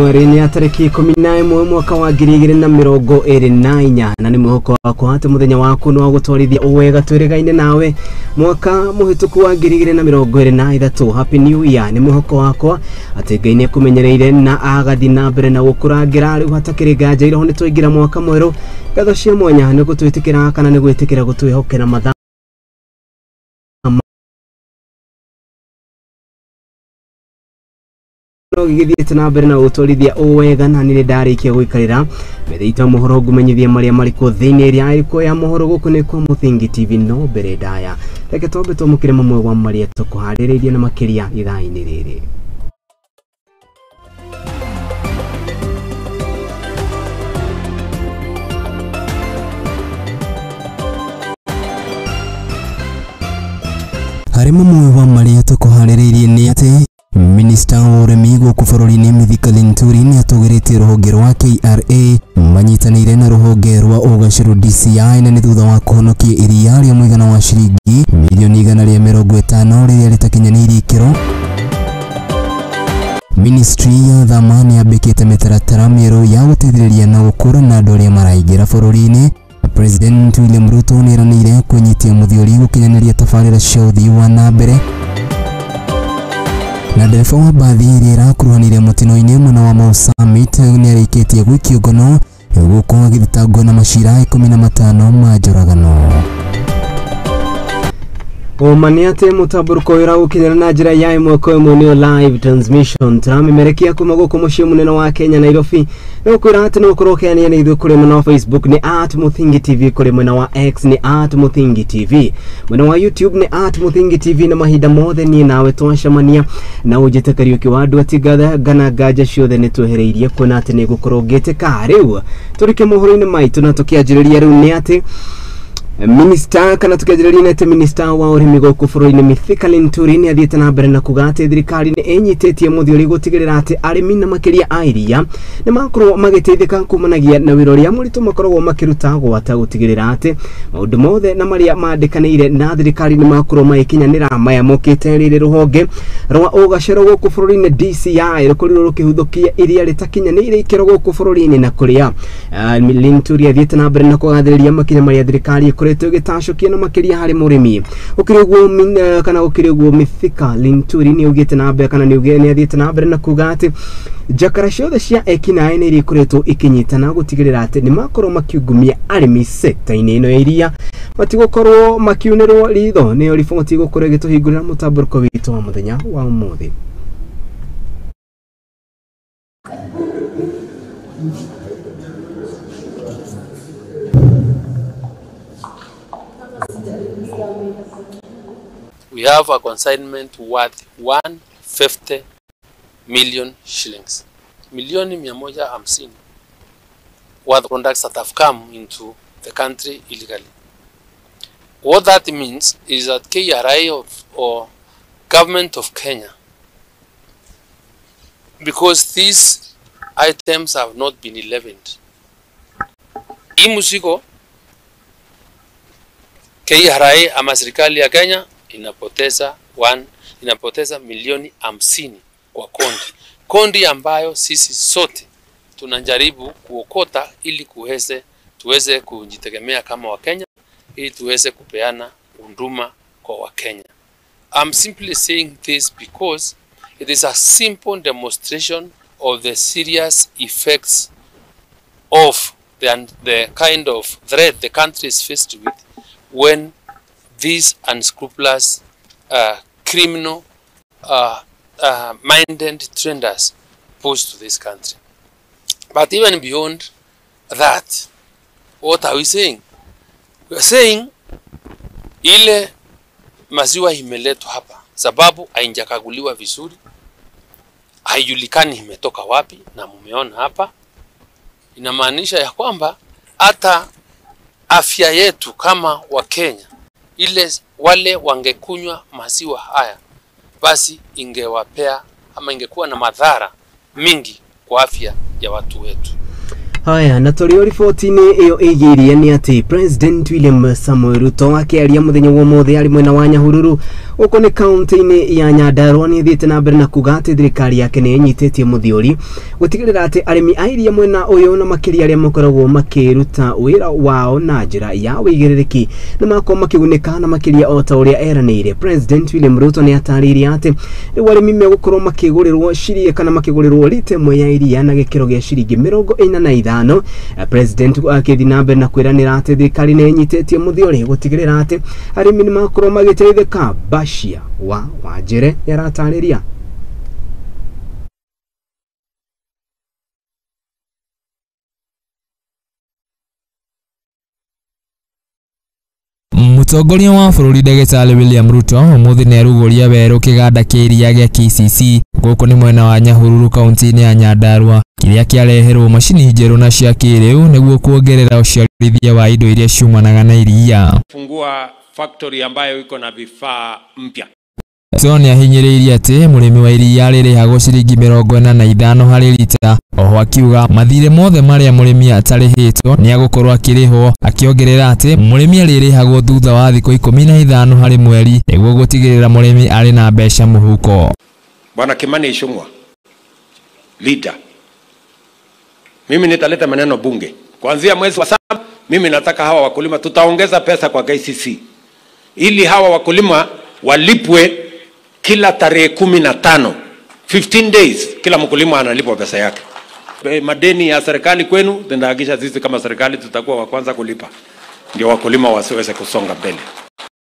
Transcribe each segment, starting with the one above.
January nĩ ya tarĩki 11 mwaka wa 2024 na nĩ mwĩhoko wakwa atĩ mũthenya waku nĩ wa gũtwarithia ũwega twĩrĩgaine nawe mwaka mũhĩtũku wa 2023. Happy New Year. Nĩ mwĩhoko wakwa atĩ Ngai nĩ akũmenyereire na agathiĩ na mbere na gũkũrangĩra. Rĩu hatakĩrĩ nganja iroho nĩ twaingĩra mwaka mwerũ. Ngatho cia mwanya nĩ gũtwĩtĩkĩra kana nĩ gwĩtĩkĩra gũtwĩhokera mathaa no gĩgĩthiĩte na mbere na gũtwarithia ũwega na nĩ ndarĩkia gũikarĩra metha itũ ya mohoro ngũmenyithia marĩa marĩkuo thĩinĩ ĩrĩa ĩrĩkuo ya mohoro gũkũ nĩ kwa Mũthingi TV. No mbere ndaya reke twambe twamũkĩre mamwe wa marĩa tũkũharĩrĩirie na makĩria ithaa-inĩ rĩrĩ. Harĩ mamwe wa marĩa tũkũharĩrĩirie nĩ atĩ Minista wa ũrĩmi gũkũ bũrũri-inĩ Mithika Linturi nĩ atũgĩrĩtie rũhonge rwa KRA manyitanĩire na rũhonge rwa ũgacĩru DCI na nĩ thutha wa kũhonokia iria rĩa mũigana wa ciringi milioni 150 rĩrĩa rĩtakinyanĩirie ikĩro. Ministry ya thama nĩ yambĩkĩte mĩtaratara mĩerũ ya gũteithĩrĩria na gũkũrana andũ arĩa maraingĩra bũrũri-inĩ. President William Ruto nĩ eranĩire kwĩnyitia mũthiori gũkinyanĩria tabarĩra cia ũthii wa na mbere. Na ndereba wa mbathi ĩrĩa ĩrakuruhanire mũtino-inĩ mwena wa Mau Summit nĩ arĩkĩtie gũikio ngono gũkũ agĩthitangwo na macira 15 ma njũragano. Ũma nĩ atĩ mũtambũrũko ũyũ ũragũkinyĩra na njĩra ya ĩmwe kwa ĩmwe nĩyo live transmission tũramemerekia kuma gũkũ mũciĩ mũnene wa Kenya Nairobi. Nĩ gũkwĩra atĩ no ũkorwo ũkĩaria na ithuĩ kũrĩ mwena wa Facebook nĩ @Mũthingi TV, kũrĩ mwena wa X nĩ @Mũthingi TV, mwena wa YouTube nĩ @Mũthingi TV, na mahinda mothe niĩ nawe twacemania na ũnjĩte Kariũki wa andũ atigatha ngana nganja ciothe nĩ twehereirie kuona atĩ nĩ ngũkorwo ngĩtĩka. Rĩu tũrike mohoro-inĩ maitũ na tũkĩanjĩrĩria rĩu nĩ atĩ Minister kana tukianjĩrĩria nĩ atĩ Minister wa ũrĩmi gũkũ bũrũri-inĩ Mithika Linturi nĩ athiĩte na mbere na kuga atĩ thirikari nĩ ĩnyitĩtie mũthiori gũtigĩrĩra atĩ arĩmi na makĩria a iria nĩ makorwo magĩteithĩka kumanagia na wĩra ũrĩa mũritũ makoragwo makĩruta gwata gũtigĩrĩra atĩ maũndũ mothe na marĩa mandĩkanĩire na thirikari nĩ makorwo magĩkinyanĩra. Maya mokĩte rĩrĩ rũhonge rwa ũgacĩro gũkũ bũrũri-inĩ DCI rũkorirwo rũkĩhuthũkia iria rĩtakinyanĩire ikĩro gũkũ bũrũri-inĩ na kũrĩa Linturi athiĩte na mbere na kũgathĩrĩria makinya marĩa thirikari ĩkoretwo ĩgĩtacũkia na makĩria harĩ mũrĩmi. Gũkĩrĩ ũguo kana gũkĩrĩ ũguo Mithika Linturi nĩ augĩte na mbere kana nĩ athiĩte na mbere na kuga atĩ njakara ciothe cia ekinaĩ nĩ iria ikoretwo ikinyitana gũtigĩrĩra atĩ nĩ makorwo makiungumia arĩmi sekta-inĩ ĩno ya iria matigũkorwo makiunĩrwo ritho. Nĩyo riboti ĩgũkorwo ĩgĩtũhingũrĩra mũtambũrũko witũ wa mũthenya wa ũmũthĩ. We have a consignment worth 150 million shillings. Milioni 150 worth of products that have come into the country illegally. What that means is that KRA or government of Kenya, because these items have not been levied. Hii mzigo KRA ama serikali ya Kenya inapoteza milioni 50 kwa kondi ambayo sisi sote tunajaribu kuokota ili tuweze kujitegemea kama Wakenya, ili tuweze kupeana huduma kwa Wakenya. I'm simply saying this because it is a simple demonstration of the serious effects of the kind of threat the country is faced with when these unscrupulous criminal minded traders pose to this country. But even beyond that, what are we saying? We are saying ile maziwa imeletwa hapa sababu haijakaguliwa vizuri, haijulikani imetoka wapi, na mumeona hapa. Inamaanisha ya kwamba hata afya yetu kama Wakenya, ile wale wangekunywa maziwa haya basi ingewapea ama ingekuwa na madhara mingi kwa afya ya watu wetu. Haya, na tũrĩ riboti-inĩ ĩyo ĩgiĩ nĩ atĩ President William Samoei Ruto akĩaria mũthenya wa ũmũthĩ arĩ mwena wa Nyahururu Gũkũ nĩ kaunti-inĩ ya Nyandarua nĩ ĩthiĩte na mbere na kuga atĩ thirikari yake nĩ ĩnyitĩtie mũthiori gũtigĩrĩra atĩ arĩmi a iria mwena ũyũ na makĩria arĩa makoragwo makĩruta wĩra wao na njĩra ya wĩigĩrĩrĩki nĩ makorwo makĩgunĩka na makĩria o ta ũrĩa eranĩire. President William Ruto nĩ atarĩirie atĩ rĩu arĩmi megũkorwo makĩgũrĩrwo ciringi kana makĩgũrĩrwo rita ĩmwe ya iria na gĩkĩro gĩa ciringi 45. President akĩthiĩ na mbere na kwĩranĩra atĩ thirikari nĩ ĩnyitĩtie mũthiori gũtigĩrĩra atĩ arĩmi nĩ makorwo magĩteithĩka. Bashia wa Wanjere nĩaratarĩria. Mũtongoria wa bũrũri Ndagĩtarĩ William Ruto ũmũthĩ nĩarugũria werũ kĩganda kĩa iria gĩa KCC gũkũ nĩ mwena wa Nyahururu kaunti-inĩ ya Nyandarua kĩrĩa kĩareherwo macini njerũ na cia kĩrĩu nĩguo kuongerera ũciarithia wa indo iria ciumanaga na iria. Fungua factory ambayo iko na vifaa mpya. Ruto nĩahinyĩrĩirie atĩ mũrĩmi wa iria arĩrĩhagwo ciringi 45 harĩ rita. Oho akiuga mathirĩ mothe marĩa mũrĩmi atarĩhĩtwo nĩagũkorwo akĩrĩhwo, akĩongerera atĩ mũrĩmi arĩrĩhagwo thutha wa thikũ 15 harĩ mweri nĩguo gũtigĩrĩra mũrĩmi arĩ na mbeca mũhuko. Bwana Kimani Ichung'wa, leader, mimi nitaleta maneno bunge kuanzia mwezi wa 7. Mimi nataka hawa wakulima, tutaongeza pesa kwa KCC ili hawa wakulima walipwe kila tarehe 15, 15 days kila mkulima analipwa pesa yake. Madeni ya serikali kwenu tunahakikisha sisi kama serikali tutakuwa wa kwanza kulipa, ndio wakulima wasiweze kusonga mbele.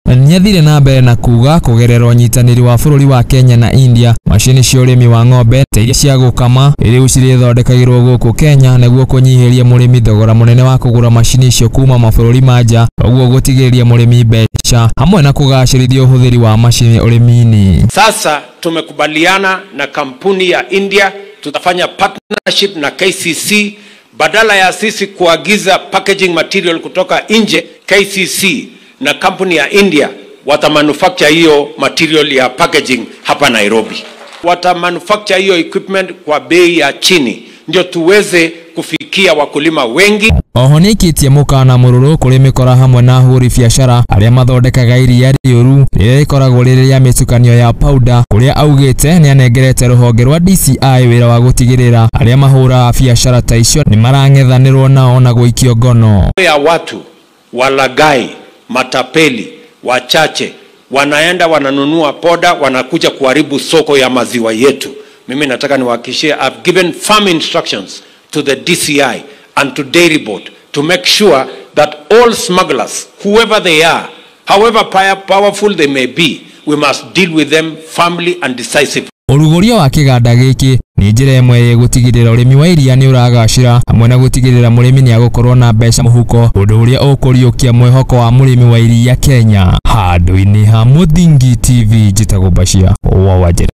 Nĩathire na mbere na kuga kũgerera ũnyitanĩri wa bũrũri wa Kenya na India macini cia ũrĩmi wa ng'ombe ta iria cia gũkama rĩu cirĩthondekagĩrwo gũkũ Kenya nĩguo kũnyihĩria mũrĩmi thogora mũnene wa kũgũra macini icio kuma mabũrũri ma nja, ũguo gũtigĩrĩria mũrĩmi mbeca hamwe na kũgacĩrithia ũhũthĩri wa macini ũrĩmi-inĩ. Sasa tumekubaliana na kampuni ya India, tutafanya partnership na KCC. Badala ya sisi kuagiza packaging material kutoka nje, KCC na kampuni ya India watamanufacture hiyo material ya packaging hapa Nairobi. Watamanufacture hiyo equipment kwa bei ya chini ndio tuweze kufikia wakulima wengi. Oho nĩikĩtie mũkana mũrũrũ kũrĩ mĩkora hamwe na ahũri biacara arĩa mathondekaga iria rĩũru rĩrĩa rĩkoragwo rĩrĩ rĩa mĩtukanio ya powder, kũrĩa augĩte nĩanengerete rũhonge rwa DCI wĩra wa gũtigĩrĩra arĩa mahũraga biacara ta icio nĩmarang'ethanĩrwo nao na gũikio ngono. Ya watu walagai, matapeli wachache wanaenda wananunua poda, wanakuja kuharibu soko ya maziwa yetu. Mimi nataka niwahakikishie, I've given firm instructions to the DCI and to Dairy Board to make sure that all smugglers, whoever they are, however powerful they may be, we must deal with them firmly and decisively. Ũrugũria wa kĩganda gĩkĩ nĩ njĩra ĩmwe ĩgũtigĩrĩra ũrĩmi wa iria nĩ ũragacĩra hamwe na gũtigĩrĩra mũrĩmi nĩ agũkorwo na mbeca mũhuko, ũndũ ũrĩa ũkũriũkia mwĩhoko wa mũrĩmi wa iria Kenya. Handũ-inĩ ha Mũthingi TV, njĩtagwo Bashia wa Wanjere.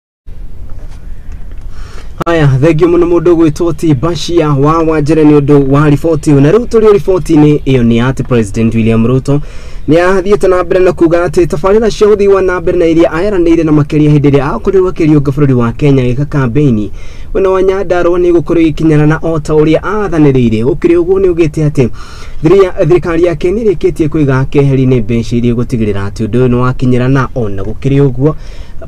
Haya, thengio muno mundu gwitwo ti Bashia wa Wanjere ni undu wa riboti. Na riu turi riboti-inĩ ĩyo nĩ atĩ President William Ruto nĩ athiĩte na mbere na kuga atĩ tabarĩra cia ũthii wa na mbere na iria aeranĩire na makĩria hĩndĩ ĩrĩa akorirwo akĩriũnga bũrũri wa Kenya agĩka kambĩini mwena wa Nyandarua nĩ ĩgũkorwo ĩgĩkinyana o ta ũrĩa aathanĩrĩire. Gũkĩrĩ ũguo nĩ augĩte atĩ thirikari yake nĩ ĩrĩkĩtie kũiga keheri-inĩ mbeca iria igũtigĩrĩra atĩ ũndũ ũyũ nĩ wakinyĩrana. Ona gũkĩrĩ ũguo,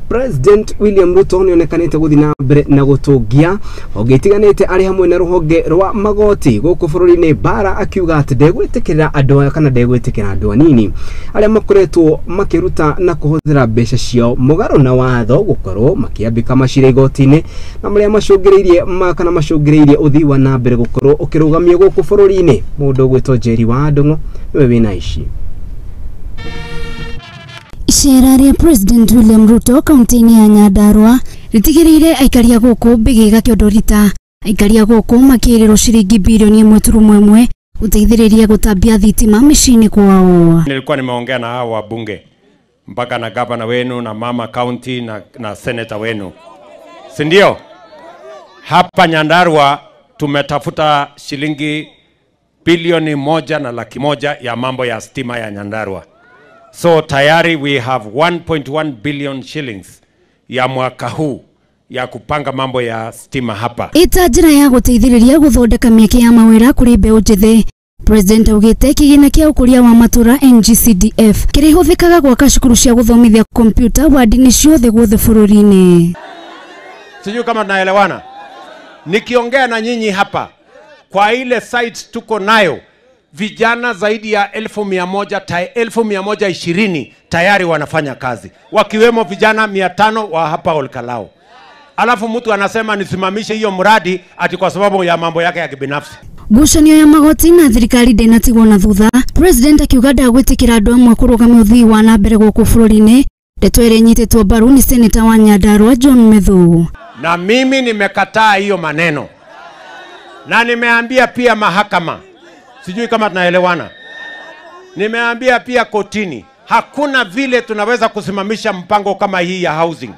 President William Ruto nĩonekanĩte gũthiĩ na mbere na gũtũngia honge itiganĩte arĩ hamwe na rũhonge rwa magoti gũkũ bũrũri-inĩ bara, akiuga atĩ ndegwĩtĩkĩra andũ aya kana ndegwĩtĩkĩra andũ anini arĩa makoretwo makĩruta na kũhũthĩra mbeca ciao mũgarũ na watho gũkorwo makĩambĩka macira igoti-inĩ na marĩa macũngĩrĩirie kana macũngĩrĩirie ũthii wa na mbere gũkorwo ũkĩrũgamio gũkũ bũrũri-inĩ. Mũndũ ũgwĩtwo Njeri wa Ndung'u nĩwe wĩna ici. Icera rĩa President William Ruto kaunti-inĩ ya Nyandarua rĩtigĩrĩire aikari a gũkũ Mbĩgĩga Kĩondorita. Aikari a gũkũ makĩrĩrwo ciringi bilioni 1.1 gũteithĩrĩria gũtambia thitima mĩciĩ-inĩ kwao. Nilikuwa nimeongea na hao wabunge mpaka na gavana wenu na mama county na senator wenu, si ndio? Hapa Nyandarua tumetafuta shilingi bilioni 1,100,000 ya mambo ya stima ya Nyandarua. So tayari we have 1.1 billion shillings ya mwaka huu ya kupanga mambo ya stima hapa. Ita njĩra ya gũteithĩrĩria gũthondeka mĩeke ya mawĩra kũrĩ mbeũ njĩthĩ. President augite kigina kia ukuria wa matura NGCDF kirihuthikaga gwaka cukuru cia guthomithia kompyuta wadi-ini ciothe guothe bururi-ini. Sijui kama tunaelewana. Nikiongea na nyinyi hapa kwa ile site tuko nayo vijana zaidi ya 1,120 tayari wanafanya kazi, wakiwemo vijana 500 wa hapa Olkalou. Alafu mtu anasema nisimamishe hiyo mradi ati kwa sababu ya mambo yake ya kibinafsi. Ngucanio ya magoti na thirikari ndĩnatigwo na thutha. President akiuga ndagwĩtĩkĩra andũ amwe kũrũgamia ũthii wa na mbere gũkũ bũrũri-inĩ. Ndeto ĩrĩa ĩnyitĩtwo mbaru nĩ seneta wa Nyandarua John Methu. Na mimi nimekataa hiyo maneno, na nimeambia pia mahakama, sijui kama tunaelewana, nimeambia pia kotini, hakuna vile tunaweza kusimamisha mpango kama hii ya housing.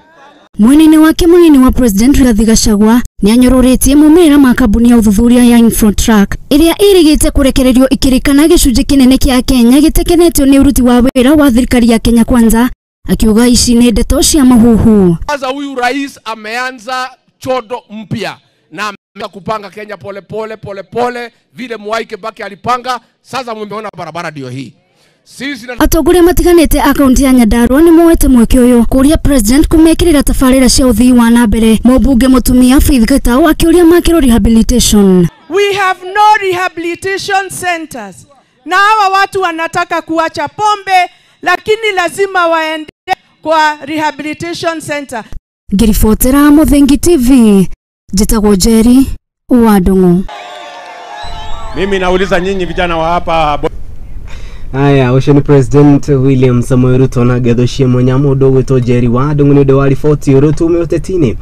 Mwenene wake munini wa President Rigathi Gachagua nĩanyũrũrĩtie maumĩrĩra ma kambuni ya ũthuthuria ya Infotrak ĩrĩa ĩrĩgĩte kũrekererio ikĩrĩkana gĩcunjĩ kĩnene kĩa Kenya gĩtekenetio nĩ ũruti wa wĩra wa thirikari ya Kenya Kwanza, akiuga ici nĩ ndeto cia mahuhu. Sasa huyu rais ameanza chodo mpya na ameanza kupanga Kenya pole pole pole pole vile Mwai Kibaki alipanga. Sasa mmeona barabara ndio hii. Atongoria matiganĩte a kaunti ya Nyandarua nĩ moete mweke ũyũ kũria President kũmekĩrĩra tabarĩra cia ũthii wa na mbere. Mũmbunge mũtumia Faith Gitau akĩũria makĩrwo rehabilitation. We have no rehabilitation centers. Na hawa watu wanataka kuacha pombe lakini lazima waende kwa rehabilitation center. Ngiribotera Muthingi TV, njĩtagwo Njeri wa Ndung'u. Mimi nauliza nyinyi vijana wa hapa. Aya, ũcio nĩ President William Samoei Ruto na ngetho cia mwanya mũndũ ũgwĩtwo Njeri wa Ndung'u nĩ ũndũ wa riboti ũrĩa tume ũteti-inĩ.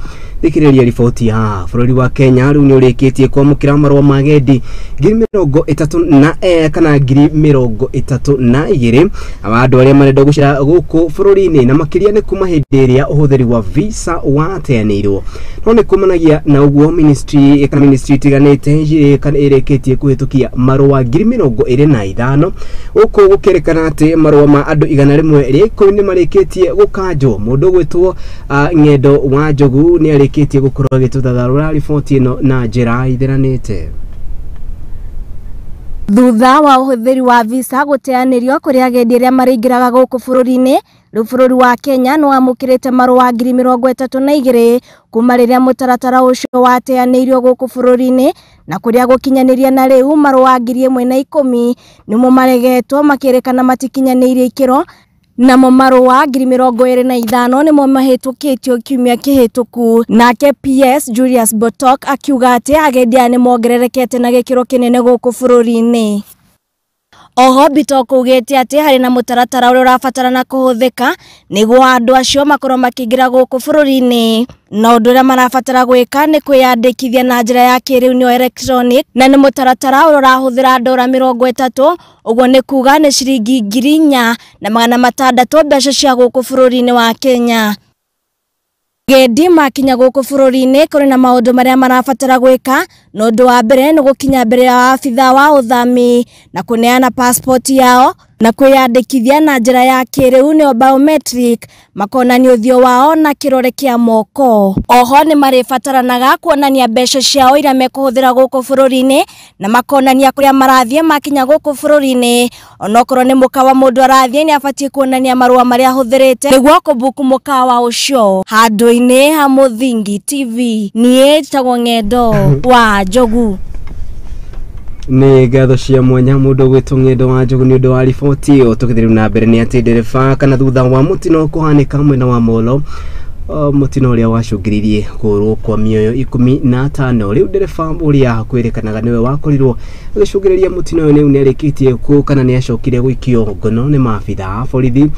Thikĩrĩria riboti ya bũrũri wa Kenya rĩu nĩ ũrĩkĩtie kwamũkĩra marũa ma agendi 32 na kana 32 andũ arĩa marenda gũcera gũkũ bũrũri-inĩ, na makĩria nĩ kuma hĩndĩ ĩrĩa ũhũthĩri wa visa wateanĩirwo. No nĩ kumanagia na ũguo ministry kana ministry itiganĩte kana ĩrĩkĩtie kũhĩtũkia marũa 25 gũkũ gũkĩrĩkana atĩ marũa ma andũ 110 nĩ marĩkĩtie gũkanjwo. Mũndũ ũgwĩtwo Ng'endo wa Njogu nĩ arĩkĩtie gũkorwo agĩtũthatharũra riboti ĩno na njĩra ithiranĩte. Thutha wa ũhũthĩri wa visa gũteanĩrio kũrĩ agendi arĩa marĩingĩraga gũkũ bũrũri-inĩ, rĩu bũrũri wa Kenya nĩ wamũkĩrĩte marũa 32 kuma rĩrĩa mũtaratara ũcio wateanĩirio gũkũ bũrũri-inĩ, na kũrĩa gũkinyanĩria na rĩu marũa 1010 nĩmo maregetwo makĩrĩkana matikinyanĩirie ikĩro, namo marũa 25 nĩmo mahĩtũkĩtio kiumia kĩhĩtũku. Nake PS Julius Botok akiuga atĩ agendi aya nĩmongererekete na gĩkĩro kĩnene gũkũ bũrũri-inĩ. Oho Bitok augĩte atĩ harĩ na mũtaratara ũrĩa ũrabatarana kũhũthĩka nĩguo andũ acio makorwo makĩingĩra gũkũ bũrũri-inĩ, na ũndũ ũrĩa marabatara gwĩka nĩ kwĩyandĩkithia na njĩra ya kĩrĩu nĩyo electronic, na nĩ mũtaratara ũrĩa ũrahũthĩra ndora 30, ũguo nĩ kuga nĩ ciringi 4600 mbeca cia gũkũ bũrũri-inĩ wa Kenya. Agendi makinya gũkũ bũrũri-inĩ kũrĩ na maũndũ marĩa marabatara gwĩka, na ũndũ wa mbere nĩ gũkinya mbere ya abithaa wa ũthami na kũneana passport yao na kwĩyandĩkithia na njĩra ya kĩrĩu nĩyo biometric, makonania ũthiũ wao na kĩrore kĩa moko. Oho nĩ marĩbataranaga kuonania mbeca ciao iria mekũhũthĩra gũkũ bũrũri-inĩ na makonania kũrĩa marathiĩ makinya gũkũ bũrũri-inĩ. Onokorwo nĩ mũkawa mũndũ arathiĩ nĩ abatiĩ kuonania marũa marĩa ahũthĩrĩte nĩguo kũbuku mũkawa ũcio. Handũ-inĩ ha Muthingi TV, niĩ njĩtagwo Ng'endo wa Njogu. Nĩ ngatho cia mwanya mũndũ ũgwĩtwo Ng'endo wa Njogu nĩ ũndũ wa riboti ĩyo. Tũgĩthiĩ na mbere nĩ atĩ ndereba kana thutha wa mũtino kũhanĩka mwena wa Molo, mũtino ũrĩa wacũngĩrĩirie kũũrwo kwa mĩoyo 15, rĩu ndereba ũrĩa kwĩrĩkanaga nĩwe wakorirwo agĩcũngĩrĩria mũtino ũyũ rĩu nĩarĩkĩtie kũ kana nĩacokire gũikio ngono nĩ maabitha a borithi.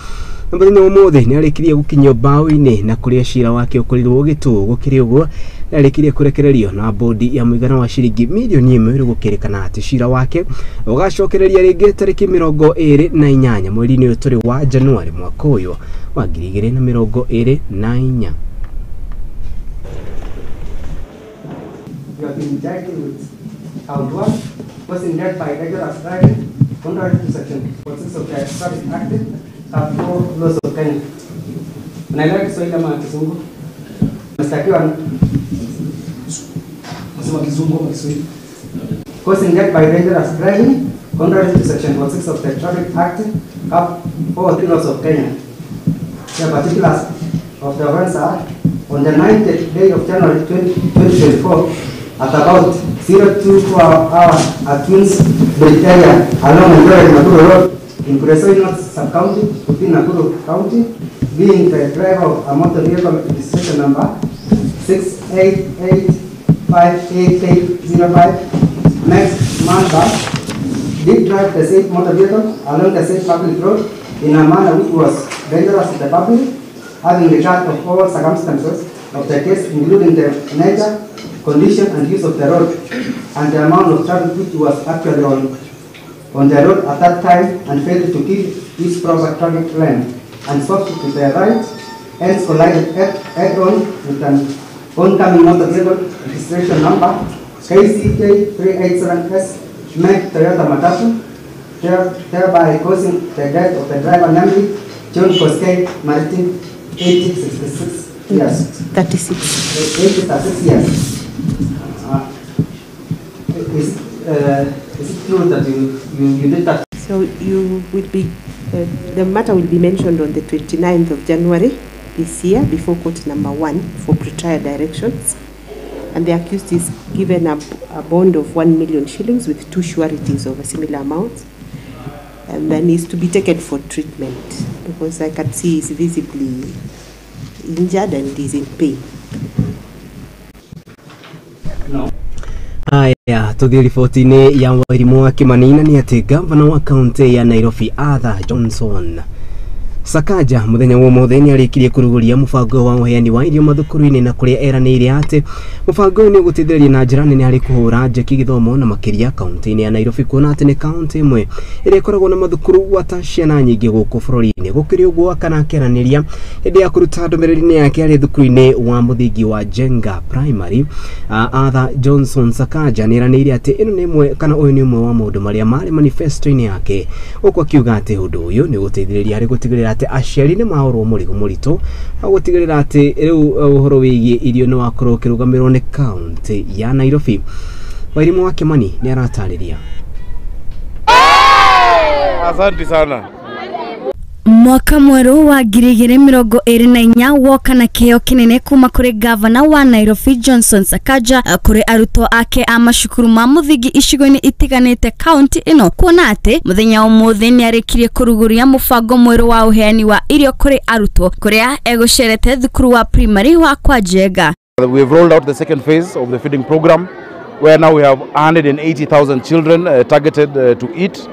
Na mũthenya wa ũmũthĩ nĩarĩkirie gũkinyio mbaũ-inĩ na kũrĩa cira wake ũkorirwo ũgĩtuo. Gũkĩrĩ ũguo nĩarĩkirie kũrekererio na bodi ya mũigana wa ciringi mirioni 1 rĩu gũkĩrĩkana atĩ cira wake ũgacokereria rĩngĩ tarĩki 28 mweri-inĩ ũyũ tũrĩ wa Januarĩ mwaka ũyũ wa 2024. You have been indicted with count 1, was indicted by regular driving contrary to section 46 of the Traffic Act, Cap 4 laws of Kenya. Unaelewa Kiswahili ama Kizungu? Mshtakiwa nasema Kizungu ama Kiswahili? Was indicted by dangerous driving contrary to Section 46 of the Traffic Act, Cap 403 laws of Kenya. The particulars of the offense are on the 9th day of January 2024 at about 024 hours at Twins Bridge area along Eldoret Nakuru Road in Kuresoi North Sub-County within Nakuru County, being the driver of a motor vehicle registration number 688588805 Max Mazda, did drive the said motor vehicle along the said public road in a manner which was dangerous to the public, having regard of all circumstances of the case, including the nature, condition and use of the road, and the amount of traffic which was actually on the road at that time, and failed to keep its proper traffic lane, and stopped to the right, hence collided head-on with an oncoming motor vehicle registration number KCK 387S make Toyota Matatu, thereby causing the death of the driver, namely John Koskei Martin, 8066 years. 36. 8036 years. Is it true that you did that? So you will be, the matter will be mentioned on the 29th of January this year before court number 1 for pretrial directions. And the accused is given a bond of 1 million shillings with 2 sureties of a similar amount. And then he's to be taken for treatment because I can see he's visibly injured and he's in pain. No. Aya, tuthie riboti-inĩ ya Wairimu wa Kĩmani nĩ atĩ gavana wa kaunti ya Nairobi Arthur Johnson Sakaja muthenya wa ũmũthĩ nĩ arĩkirie kũrugũria mũbango wa ũheani wa irio mathukuru-inĩ na kũrĩa eranĩire atĩ mũbango ũyũ nĩ ũgũteithĩrĩria na njĩra nene harĩ kũhũra njeki gĩthomo na makĩria kaunti-inĩ ya Nairobi, kuona atĩ nĩ kaunti ĩmwe ĩrĩa ĩkoragwo na mathukuru gwata ciana nyingĩ gũkũ bũrũri-inĩ. Gũkĩrĩ ũguo, kana akĩaranĩria hĩndĩ ya kũruta ndũmĩrĩri yake arĩ thukuru-inĩ wa mũthingi wa Jenga Primary, Arthur Johnson Sakaja nĩ eranĩire atĩ ĩno nĩ ĩmwe kana ũyũ nĩ ũmwe wa maũndũ marĩa marĩ manifesto-inĩ yake, gũkũ akiuga atĩ ũndũ ũyũ nĩ ũgũteithĩrĩria harĩ gũtigĩrĩra atĩ aciari nĩ mahorwo mũrigo mũritũ wa gũtigĩrĩra atĩ rĩu ũhoro wĩgiĩ irio nĩ wakorwo ũkĩrũgamĩrĩrwo nĩ kaunti ya Nairobi. Wairimu wa Kĩmani nĩ aratarĩria. Asante sana. Mwaka mwerũ wa 2024 woka na kĩheo kĩnene kuma kũrĩ gavana wa Nairobi Johnson Sakaja kũrĩ arutwo ake a macukuru ma mũthingi icigo-inĩ itiganĩte kaunti ĩno, kuona atĩ mũthenya ũmũthĩ nĩ arĩkirie kũrugũria mũbango mwerũ wa ũheani wa irio kũrĩ arutwo kũrĩa egũcerete thukuru wa primary wa kwa Njenga. We have rolled out the second phase of the feeding program, where now we have 180,000 children targeted to eat.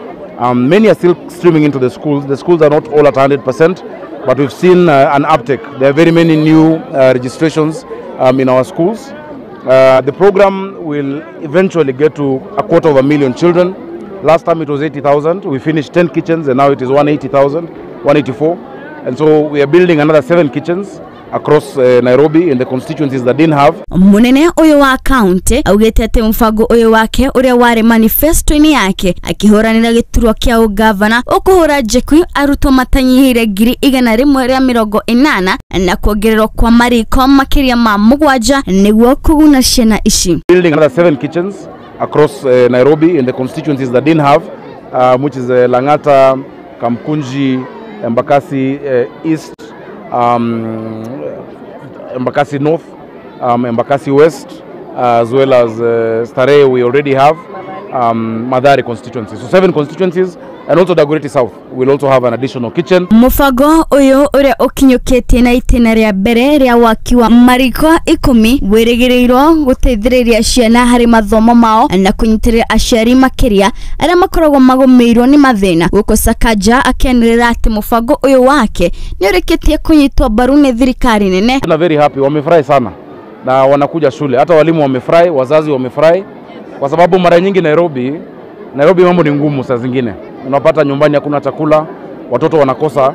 Many are still streaming into the schools. The schools are not all at 100%, but we've seen an uptick. There are very many new registrations in our schools. The program will eventually get to 250,000 children. Last time it was 80,000. We finished 10 kitchens and now it is 180,000, 184. And so we are building another 7 kitchens across Nairobi in the constituencies that didn't have. Munene uyu wa county augite ati mubango uyu wake uria wari manifesto-ini yake akihuranira giturwa kia ugavana ukuhura njeki arutwo matanyihire 180,000 na kuongererwo kwa mariko makiria ma 7 niguo kuguna ciana ici. Building another 7 kitchens across Nairobi in the constituencies that didn't have, which is Langata, Kamkunji, Embakasi East, Embakasi North, Embakasi West, as well as Starehe we already have, Mathare constituency. So 7 constituencies, and also Dagoretti South will also have an additional kitchen. Mubango uyu uria ukinyukitie na itena ria mbere ria waki wa mariko 10 wirigirirwo guteithiriria ciana hari mathomo mao na kunyitirira aciari makiria aria makoragwo magomeirwo ni mathina. Guku Sakaja akianirira ati mubango uyu wake ni urikitie kunyitwo mbaru ni thirikari nene. Na very happy, wamefurahi sana na wanakuja shule, hata walimu wamefurahi, wazazi wamefurahi, kwa sababu mara nyingi Nairobi mambo ni ngumu. Saa zingine unapata nyumbani hakuna chakula, watoto wanakosa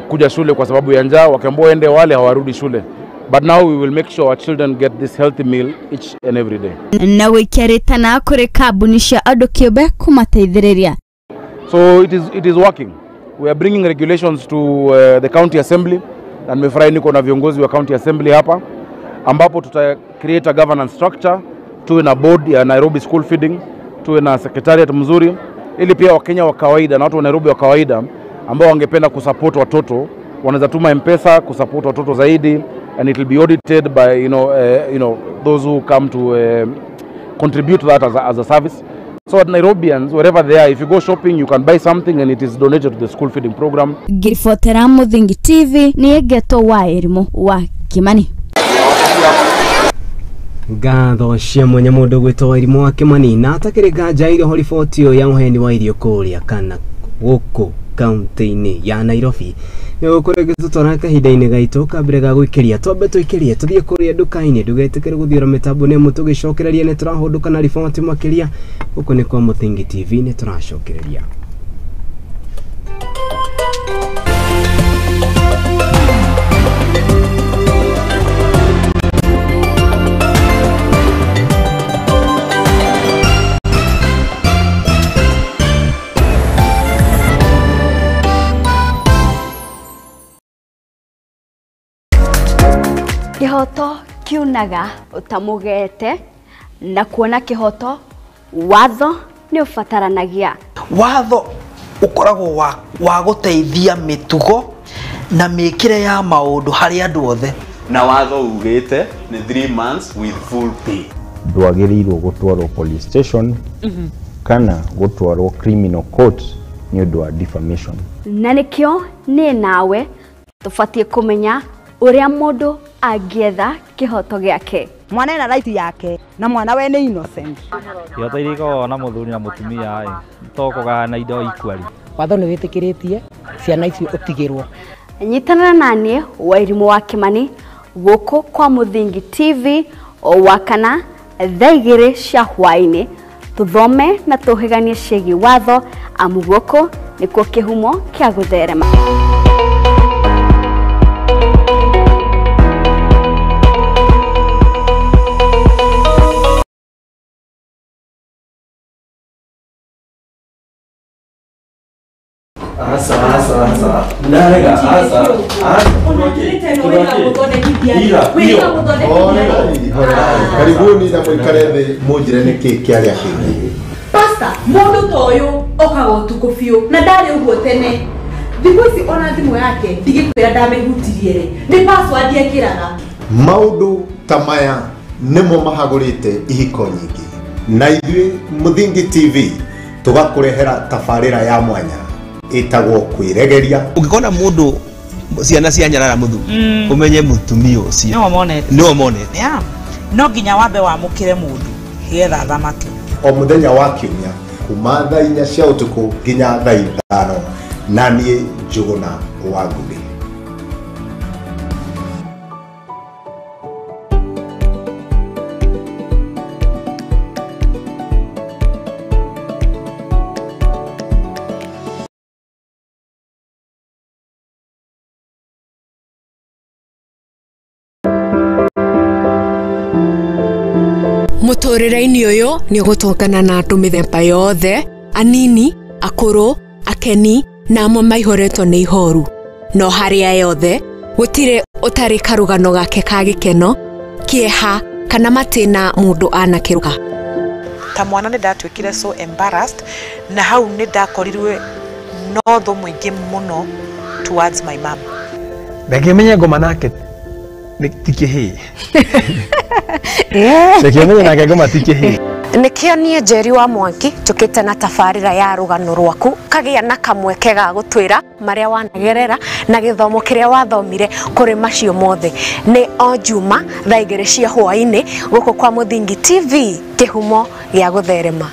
kuja shule kwa sababu ya njaa, wakiambiwa ende wale hawarudi shule. But now we will make sure our children get this healthy meal each and every day. Na wikiaritana kuri kambuni cia andu kiumbe kumateithiriria. So it is working. We are bringing regulations to the county assembly, na nimefurahi niko na viongozi wa county assembly hapa, ambapo tuta create a governance structure, tuwe na board ya Nairobi school feeding, tuwe na secretariat mzuri, ili pia Wakenya wa kawaida na watu wa Nairobi wa kawaida ambao wangependa kusupport watoto wanaweza tuma M-Pesa kusupport watoto zaidi, and it will be audited by those who come to contribute to that as a service. So at Nairobians, wherever they are, if you go shopping, you can buy something and it is donated to the school feeding program. Ngiribotera Muthingi TV ni Geto wa Elimu wa Kimani. Ngatho cia mwanya mundu gwitwo Elimu wa Kimani na atakiri nganja irio ho riboti ĩyo ya ũheani wa irio kũrĩa kana gũkũ kaunti-inĩ ya Nairobi. Nĩ gũkũrĩ gĩtũtwara kahinda-inĩ gaitũ kambere ga gũikĩria twambe tũikĩrie tũthiĩ kũrĩa nduka-inĩ ndũgetĩkĩre gũthiũra mĩtambo nĩ tũgĩcokereria nĩ tũrahũndũka na riboti makĩria. Gũkũ nĩ kwa Muthingi TV nĩ tũracokereria. Kihoto kiunaga utamugete na kuona kihoto watho ni ubataranagia. Watho ukoragwo wa guteithia mitugo na mikire ya maundu hari andu othe. Na watho ugite ni 3 months with full pay. Ndwagiriirwo gutwarwo police station kana gutwarwo criminal court ni undu wa defamation. Na nikio ni nawe tubatie kumenya uria mundu angietha kihoto giake. Mwana ena right yake na mwana we ni innocent. Kihoto iria ikoragwo na muthuri na mutumia to kugayana indo equally. Watho ni witikiritie ciana icio utigirwo. Nyitanana nanie wa Elimu wa Kimani guku kwa Muthingi TV o wakana thaa 2 cia hwaini tuthome na tuhiganie ciĩgiĩ watho amu guku nikuo kihumo kia gutherema. Asa. Ndarega, asa. Karibuni na mwikare thĩ munjire nĩkĩ kĩarĩa kĩngĩ. Pastor, mundu ta ũyũ okaga ũtukũ biũ na ndarĩ ũguo tene. Thikũ ici ona thimũ yake ndigĩkwĩra ndamĩhutirie rĩ, nĩ password ekĩraga. Maũndũ ta maya nĩmo mahagũrĩte ihiko nyingĩ. Na ithuĩ Muthingi TV tũgakũrehera tabarĩra ya mwanya ĩtagwo kwĩregeria. Ũngĩkona mũndũ ciana cia nyarara mũthuri ũmenye mũtumia ũcio nĩwe monete. No nginya wambe wamũkĩre mũndũ getha thamaki. O mũthenya wa kiumia kuma thaa 4 cia ũtukũ nginya thaa 5 na niĩ Njũgũna wa Ngũgĩ. Mũtũrĩre-inĩ ũyũ nĩ ũgũtũngana na andũ mĩthemba yothe, anini, akũrũ, akeni na amwe maihũrĩtwo nĩ ihoru. No harĩa yothe gũtirĩ ũtarĩ karũgano gake ka gĩkeno, kĩeha kana matĩna mũndũ anakĩruga. Ta mwana nĩ ndatuĩkire so embarrassed na hau nĩ ndakorirwe no thũ mũingĩ mũno towards my mom. Ndangĩmenya ngoma nake ti kĩhĩĩ. Ndangĩmenya nake ngoma ti kĩhĩĩ. Nĩkĩo niĩ Njeri wa Mwangi njũkĩte na tabarĩra ya rũgano rwaku kagĩa na kamweke ga gũtwĩra marĩa wanagerera na gĩthomo kĩrĩa wathomire kũrĩ macio mothe. Nĩ o Juma thaa 2 cia hwaĩ-inĩ gũkũ kwa Muthingi TV, kĩhumo gĩa gũtherema.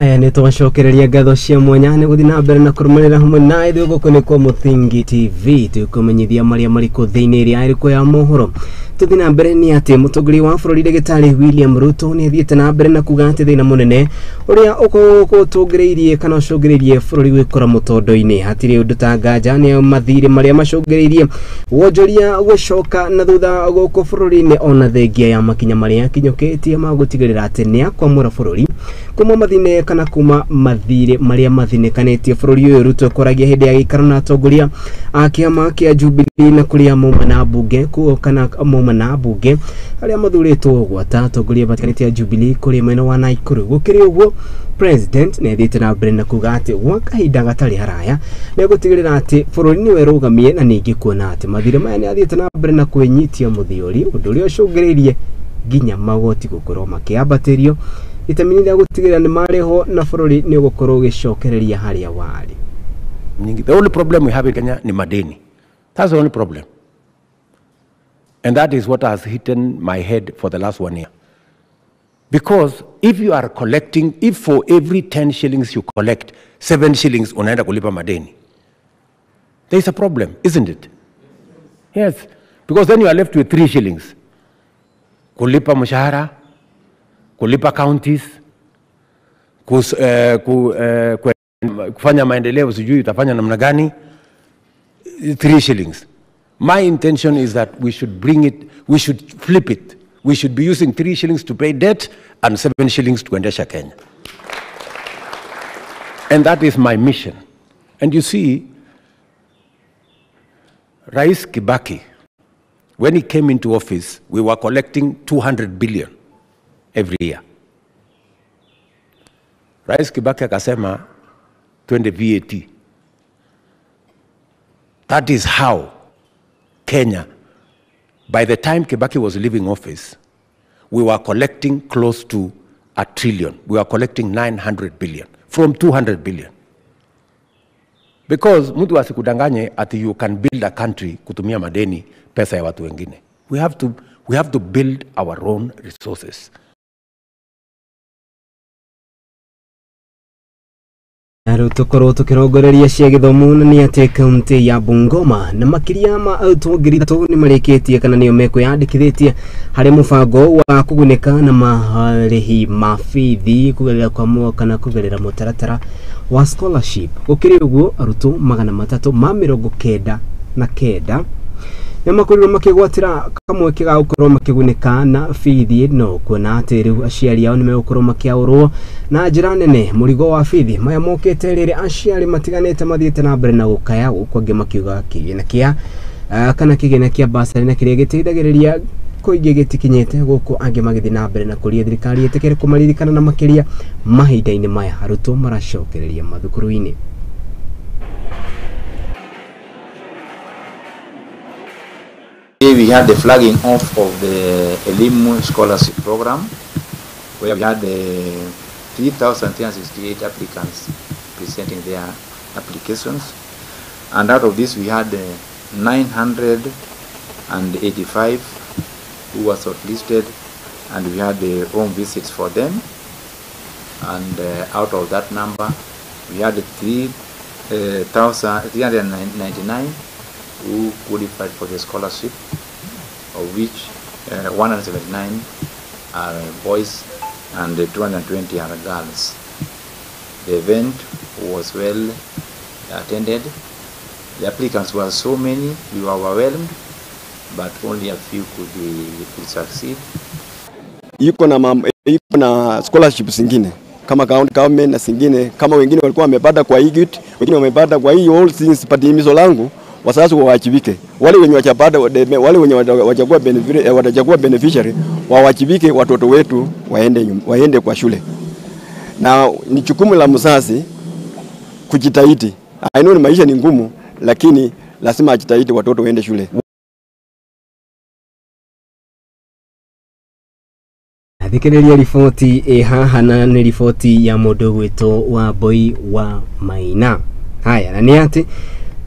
Aya nĩ twacokereria ngatho cia mwanya nĩ gũthiĩ na mbere na kũrũmĩrĩra hamwe na ithuĩ gũkũ nĩ kwa Muthingi TV tũkũmenyithia marĩa marĩkũ thĩinĩ ĩrĩa ĩrĩkũ ya mohoro Tuthi na mbere ni ati mutongoria wa bũrũri ndagĩtarĩ William Ruto nĩ athiĩte na mbere na kuga atĩ thĩna mũnene ũrĩa ũtũngĩrĩirie kana ũcũngĩrĩirie bũrũri gwĩkora mũtondo-inĩ hatirĩ ũndũ ta nganja nĩ mathirĩ marĩa macũngĩrĩirie wonjoria gũcoka na thutha gũkũ bũrũri-inĩ ona thengia ya makinya marĩa akinyũkĩtie ma gũtigĩrĩra atĩ nĩ akwamũra bũrũri kuma mathine kana kuma mathirĩ marĩa mathinĩkanĩtie bũrũri ũyũ. Ruto kwaragia hĩndĩ ya gĩikaro na atongoria a kĩama kĩa Jubilee na kũrĩa mauma na mbunge kana mauma na mbunge arĩa mathurĩtwo gwata atongoria matiganĩte a Jubilee kũrĩ mwena wa Nakuru. Gũkĩrĩ ũguo president nĩ athiĩte na mbere na kuga atĩ gwa kahinda gatarĩ haraya nĩ egũtigĩrĩra atĩ bũrũri nĩ werũgamie na ningĩ kuona atĩ mathirĩ maya nĩ athiĩte na mbere na kwĩnyitia mũthiori ũndũ ũrĩa ũcũngĩrĩirie nginya magoti gũkorwo makĩambatĩrio itemi rĩa gũtigĩrĩra nĩ marĩhwo na bũrũri nĩ ũgũkorwo ũgĩcokereria harĩa warĩ. The only problem we have in Kenya ni madeni. That's the only problem. And that is what has hidden my head for the last 1 year. Because if you are collecting, if for every 10 shillings you collect, 7 shillings unaenda kulipa madeni, there is a problem, isn't it? Yes. Because then you are left with 3 shillings. Kulipa mshahara, kulipa counties, kufanya maendeleo sijui utafanya namna gani, 3 shillings. My intention is that we should bring it, we should flip it. We should be using 3 shillings to pay debt and 7 shillings to kuendesha Kenya. And that is my mission. And you see, Rais Kibaki, when he came into office, we were collecting 200 billion every year. Rais Kibaki akasema twende VAT. That is how Kenya, by the time Kibaki was leaving office, we were collecting close to a trillion. We were collecting 900 billion from 200 billion. Because mtu asikudanganye ati you can build a country kutumia madeni pesa ya watu wengine. We have to build our own resources. Ruto tukirongoreria cia gĩthomo na nĩ atĩ kaunti ya Bungoma na makĩria ma arutwo 3,000 nĩ marĩkĩtie kana nĩo mekwĩyandĩkithĩtie harĩ mũbango wa kũgunĩka na marĩhi ma bithi kũgerera kwa kana kũgerera mũtaratara wa scholarship. Gũkĩrĩ ũguo arutwo 399 nĩmakorirwo makĩgwatĩra kamweke ga gũkorwo makĩgunĩka na bithi no kuona atĩ rĩu aciari ao nĩmegũkorwo makĩaũrwo na njĩra nene mũrigo wa bithi. Maya mokĩte rĩrĩ aciari matiganĩte mathiĩte na mbere na gũkaya gũkũ angĩ makiuga kĩgĩna kĩa kana kĩgĩna kĩa basarĩ na kĩrĩa gĩteithagĩrĩria kũingĩ gĩtikinyĩte gũkũ angĩ magĩthiĩ na mbere na kũria thirikari ĩtĩkĩre kũmaririkana na makĩria mahinda-inĩ maya arutwo maracokereria mathukuru-inĩ. We had the flagging off of the Elimu Scholarship Program, where we had 3,368 applicants presenting their applications. And out of this, we had 985 who were shortlisted, and we had the home visits for them. And out of that number, we had 3,399 who qualified for the scholarship, of which 179 are boys and 220 are girls. The event was well attended. The applicants were so many, we were overwhelmed, but only a few could succeed. Iko na scholarship zingine kama county government na zingine, kama wengine walikuwa wamepata kwa Egypt, wengine wamepata kwa hii all things, but himizo langu wazazi wawajibike. Wale wenye wachapata, wale wenye watachagua beneficiary wawajibike, watoto wetu waende kwa shule. Na ni jukumu la mzazi kujitahidi. I know maisha ni ngumu, lakini lazima ajitahidi watoto waende shule. Thikĩrĩria riboti ĩ haha na nĩ riboti ya mũndũ gwĩtwo wa Mboi wa Maina. Haya, na nĩ atĩ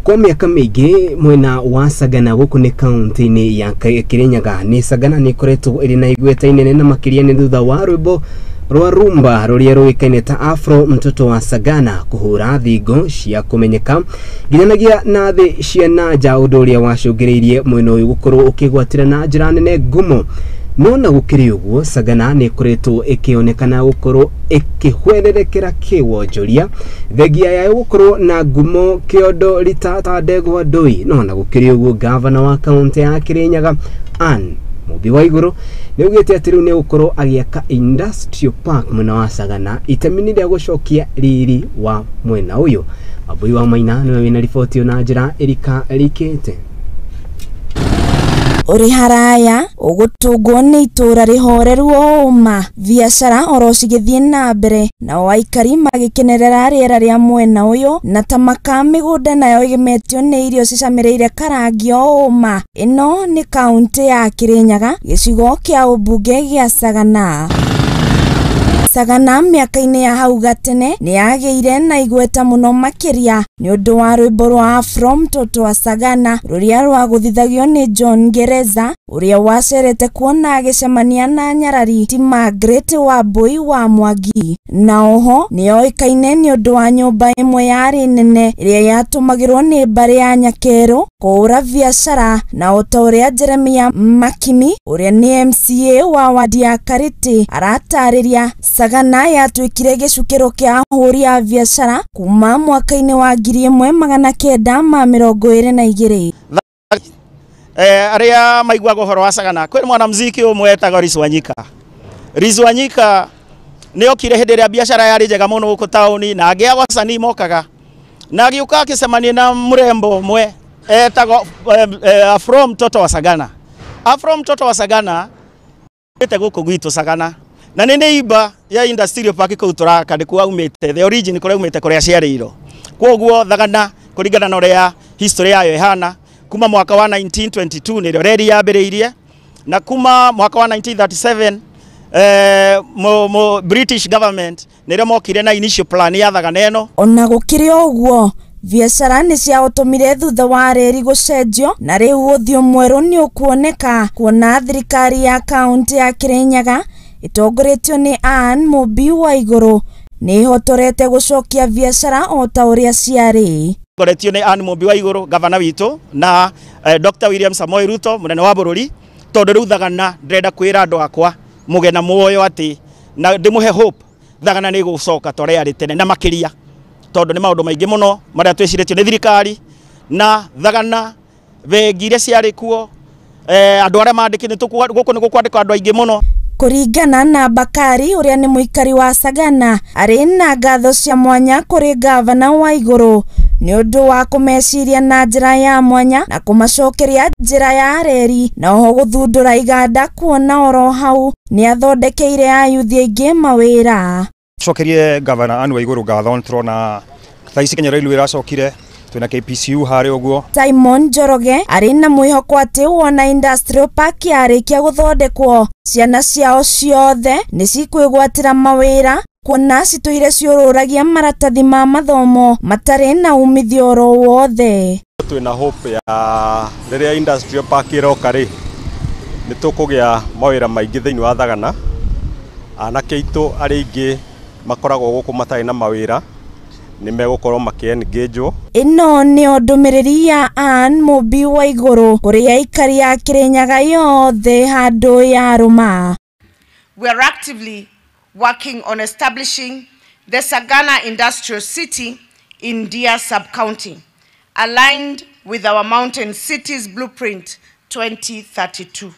kwa miaka mĩingĩ mwena wa Sagana gũkũ nĩ kaunti-inĩ ya Kirinyaga nĩ Sagana nĩ ĩkoretwo ĩrĩ na igweta inene na makĩria nĩ thutha wa rwĩmbo Rwa rumba rũrĩa rũĩkaine ta Afro Mtoto wa Sagana kũhũra thingo cia kũmenyeka nginyanagia na thĩ cia nanja, ũndũ ũrĩa wacũngĩrĩirie mwena ũyũ gũkorwo ũkĩgwatĩra na njĩra nene ngumo. No na gũkĩrĩ ũguo, Sagana nĩ ĩkoretwo ĩkĩonekana gũkorwo ĩkĩhwererekera kĩwonjoria thengia yayo gũkorwo na ngumo kĩondo rita ta ndegwa ndũi. No na gũkĩrĩ ũguo, gavana wa kaũntĩ ya Kirinyaga Anne Mũmbi wa Igũrũ nĩ augĩte atĩ rĩu nĩ egũkorwo agĩaka industrial park mwena wa Sagana itemi-inĩ rĩa gũcokia riri wa mwena ũyũ. Wambui wa Maina nĩwe wĩna riboti ĩyo na njĩra ĩrikarikĩte. Ũrĩ haraya ũgũtũngwo nĩ itũũra rĩhoreru o ũma, biacara oro cigĩthiĩ na mbere, nao aikari magĩkenerera rĩera rĩa mwena ũyũ, na ta maka mĩgũnda nayo ĩgemetio nĩ irio cicamĩrĩire karangi o ũma. Ĩno nĩ kaũntĩ ya Kirinyaga, gĩcigo kĩa ũmbunge gĩa Sagana. Sagana mĩaka-inĩ ya hau gatene nĩ yagĩire na igweta mũno makĩria nĩ ũndũ wa rwĩmbo rwa Afro Mtoto wa Sagana rũrĩa rwagũthithagio nĩ John Gereza ũrĩa wacerete kuona agĩcemania na nyarari ti Margaret Wambui wa Mwangi. Na oho nĩ yoĩkaine nĩ ũndũ wa nyũmba ĩmwe yarĩ nene ĩrĩa yatũmagĩrwo nĩ mbarĩ ya Nyakerũ kũhũra biacara, na o ta ũrĩa Jeremia Makimi ũrĩa nĩ MCA wa wadi ya Karĩtĩ aratarĩria, Sagana yatuĩkire gĩcukĩro kĩa ahũri a biacara kuma mwaka-inĩ wa 1922. Arĩa maiguaga ũhoro wa Sagana, kwĩ mwanamuziki ũmwe etagwo Riz Wanyika. Riz Wanyika nĩ okire hĩndĩ ĩrĩa biacara yarĩ njega mũno gũkũ taũni, na angĩ a wasanii mokaga, na agĩũka akĩcemania na mũrembo ũmwe etagwo Afro Mtoto wa Sagana. Afro Mtoto wa Sagana ĩte gũkũ gwitũ Sagana, na nĩ neighbor ya industrial park kũu tũraka, nĩkuo aumĩte, the origin kũrĩa aumĩte, kũrĩa aciarĩirwo. Kwoguo Thagana kũringana na ũrĩa history yayo ĩhana, kuma mwaka wa 1922 nĩrĩo reri yambĩrĩirie, na kuma mwaka wa 1937 British government nĩrĩo mokire na initial plan ya Thagana ĩno. Ona gũkĩrĩ ũguo, biacara nĩ ciaũtũmire thutha wa reri gũcenjio, na rĩu ũthiũ mwerũ nĩ ũkuoneka kuona thirikari ya kaũntĩ ya Kirinyaga ĩtongoretio nĩ Anne Mũmbi wa Igũrũ nĩ ĩhotorete gũcokia biacara o ta ũrĩa ciarĩ. Tongoretio nĩ Anne Mũmbi wa Igũrũ, gavana witũ, na Dr. William Samoei Ruto mũnene wa bũrũri, tondũ rĩu Thagana ndĩrenda kwĩra andũ akwa mũge na muoyo atĩ na ndĩmũhe hope Thagana nĩ ĩgũcoka ta ũrĩa yarĩ tene na makĩria, tondũ nĩ maũndũ maingĩ mũno marĩa twĩcirĩtio nĩ thirikari, na Thagana bengi iria ciarĩ kuo, andũ arĩa mandĩkĩte gũkũ nĩ gũkwandĩkwo andũ aingĩ mũno. Kũringana na Bakari ũrĩa nĩ mũikari wa Sagana, arĩ na ngatho cia mwanya kũrĩ gavana wa Igũrũ nĩ ũndũ wa kũmeciria na njĩra ya mwanya na kũmacokeria njĩra ya reri, na oho gũthundũra iganda kuona oro hau nĩ athondekeire ayuthi aingĩ mawĩra. Cokerie gavana Anne wa Igũrũ ngatho, nĩ tũrona thaa ici Kenya Railway ĩracokire, twĩna KPCU harĩa ũguo. Simon Njoroge arĩ na mwĩhoko atĩ wona industrial park yarĩkia gũthondekwo, ciana ciao ciothe nĩ cikwĩgwatĩra mawĩra kuona citũire ciũrũragia maratathi ma mathomo matarĩ na umithio oro wothe. Twĩna hope ya rĩrĩa industrial park ĩroka rĩ, nĩ tũkũgĩa mawĩra maingĩ thĩinĩ wa Thagana. Anake aitũ arĩa aingĩ makoragwo gũkũ matarĩ na mawĩra nĩ megũkorwo makĩ-engage-wo. Ĩno nĩyo ndũmĩrĩri ya Anne Mũmbi wa Igũrũ kũrĩ aikari a Kirinyaga yothe handũ ya rũma. We are actively working on establishing the Sagana Industrial City in Ndia Sub-County, aligned with our Mountain Cities Blueprint 2032.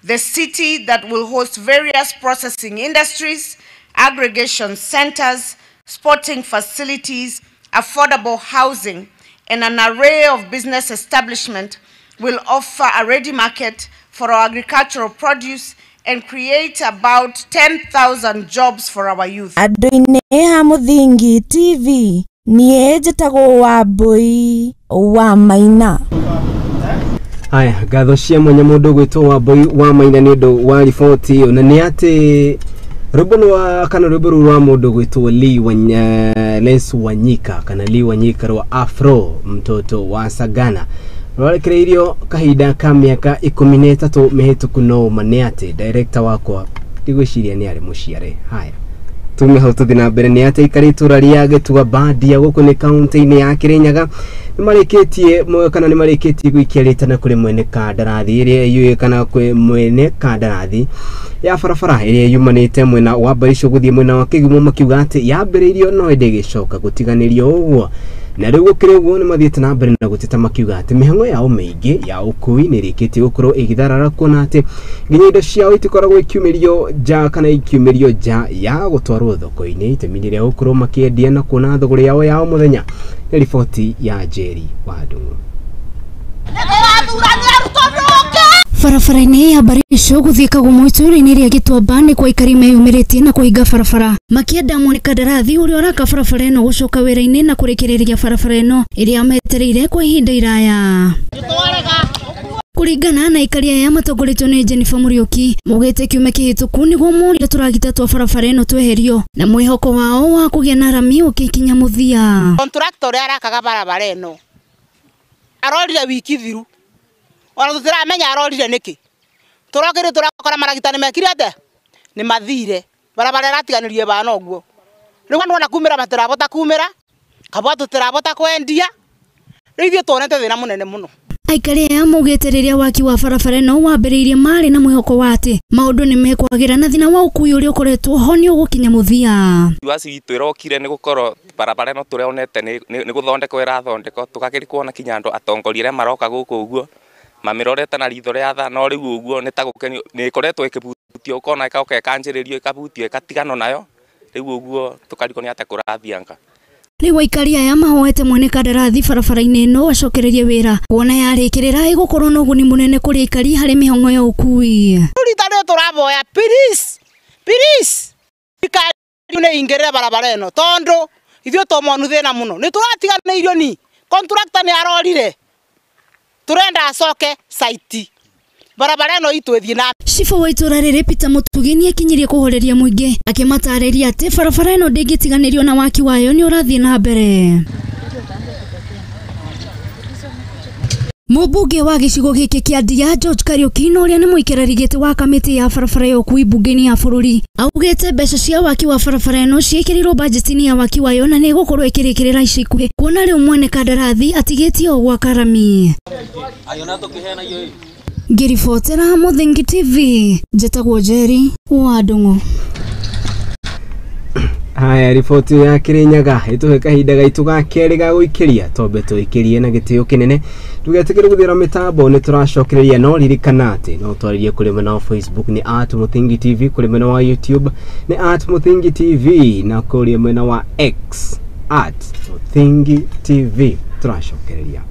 The city that will host various processing industries, aggregation centers, sporting facilities, affordable housing, and an array of business establishment will offer a ready market for our agricultural produce and create about 10,000 jobs for our youth. Andũ-inĩ ha Mũthingi TV, niĩ njĩtagwo Wambui wa Maina. Aya, ngatho cia mwanya mũndũ gwĩtwo Wambui wa Maina nĩ ũndũ wa riboti ĩyo, na nĩ atĩ rwĩmbo rwa kana rwĩmbo rũu rwa mũndũ gwĩtwo Les Wanyika kana Lee Wanyika rwa Afro Mtoto wa Sagana rwarekereirio kahinda ka mĩaka 13 mĩhĩtũku. No ma nĩ atĩ director wakwa Ndigwĩciria nĩ arĩ mũciare. Haya, tume hau tũthiĩ na mbere. Nĩ atĩ aikari itũra rĩa Gĩtuamba Ndia gũkũ nĩ kaunti-inĩ ya Kĩrĩnyaga nĩ marĩkĩtie kana nĩ marĩkĩtie gũikia rĩtana kũrĩ mwene kandarathi ĩrĩa yũĩ kana kwĩ mwene kandarathi ya barabara ĩrĩa yumanĩte mwena wa Barisho gũthiĩ mwena wa Kĩgumo, makiuga atĩ yambĩrĩirio no ĩndĩ ĩgĩcoka gũtiganĩrio ũguo. Na rĩu gũkĩrĩ ũguo, nĩ mathiĩte na mbere na gũteta makiuga atĩ mĩhang'o yao mĩingĩ ya ũkui nĩ ĩrĩkĩtie gũkorwo ĩgĩtharara, kuona atĩ nginya indo ciao itikoragwo ikiumĩrio nja kana ikiumĩrio nja ya gũtwarwo thoko-inĩ itemi rĩa gũkorwo makĩendia na kuona thũgũrĩ yao ya o mũthenya. Nĩ riboti ya Njeri wa Ndung'u. Barabara-inĩ ya Barisho gũthiĩ Kagumo itũũra-inĩ rĩa Gĩtuamba nĩ kwa aikari meyumĩrĩtie na kũhinga barabara makĩenda mwene kandarathi ũrĩa ũraka barabara ĩno gũcoka wĩra-inĩ na kũrĩkĩrĩria barabara ĩno ĩrĩa metereire kwa ihinda iraya. Kũringana na aikari aya matongoretio nĩ Jennifer Mũriũki, maugĩte kiumia kĩhĩtũku nĩguo morire tũragita twa barabara ĩno tweherio na mwĩhoko wao wa kũgĩa na rami ũgĩkinya mũthia. Contractor ũrĩa arakaga barabara ĩno arorire wiki thiru, ona tũtiramenya arorire nĩkĩ. Tũrokire tũrakora maragita nĩ mekire atĩa, nĩ mathire, barabara ĩratiganĩrie bana ũguo. Rĩu andũ ona kumĩra matirabota kumĩra, kabwa tũtirabota kwendia. Rĩu ithuĩ tuonete thĩna mũnene mũno. Aikari aya maugĩte rĩrĩa waki wa barabara ĩno wambĩrĩirie marĩ na mwĩhoko wa atĩ maũndũ nĩ mekwagĩra na thĩna wa ũkui ũrĩa ũkoretwo ho nĩ ũgũkinya mũthia. Waci itũ ĩrokire nĩ gũkorwo barabara ĩno tũrĩonete nĩ gũthondekwo ĩrathondekwo, tũgakĩri kuona kinya andũ atongoria arĩa maroka gũkũ ũguo mamĩrorete na ritho rĩa tha, no rĩu ũguo nĩ ta gũkenio nĩ ĩkoretwo ĩkĩbutio, ũkona ĩgoka ĩkanjĩrĩrio ĩkabutio ĩgatiganwo nayo, rĩu ũguo tũkarigwo nĩ atĩa kũrathianga. Rĩu aikari aya mahoete mwene kandarathi barabara-inĩ ĩno acokererie wĩra kuona yarĩkĩrĩra ĩgũkorwo na ũguni mũnene kũrĩ aikari harĩ mĩhang'o ya ũkui. Rita rĩrĩ tũraboya, please please, thirikari nĩ ingĩrĩre barabara ĩno tondũ ithuĩ tũmonu thĩna mũno, nĩ tũratiganĩirio ni contractor nĩ arorire, tũrenda acoke site barabara ĩno itũ ĩthiĩ na. Cibũ wa itũra rĩrĩ Peter Mũtugi nĩakinyirie kũhoreria mũingĩ akĩmatarĩria atĩ barabara ĩno ndĩngĩtiganĩrio na waki wayo nĩ ũrathiĩ na mbere. Mũmbunge wa gĩcigo gĩkĩ kĩa Ndia George Kariuki na ũrĩa nĩ mũikarĩri gĩtĩ wa kamĩtĩ ya barabara ya ũkui mbunge-inĩ ya bũrũri augĩte mbeca cia waki wa barabara ĩno ciĩkĩrĩirwo bajeti-inĩ ya waki wayo na nĩ ĩgũkorwo ĩkĩrĩkĩrĩra ica ikuhĩ, kuona rĩu mwene kandarathi atigĩtie o gwaka rami. Ngĩribotera Mũthingi TV, njĩtagwo Njeri wa Ndung'u. Haya, riboti ya Kĩrĩnyaga ĩtũhe kahinda gaitũ ga kerĩ ga gũikĩria tombe tũikĩrie na gĩtĩo kĩnene. Ndũgetĩkĩre gũthira mĩtambo, nĩ tũracokereria, no ririkana atĩ no twarĩrie kũrĩ mwena wa Facebook nĩ @Mũthingi TV, kũrĩ mwena wa YouTube nĩ @Mũthingi TV na kũrĩ mwena wa X @Mũthingi TV. Tũracokereria.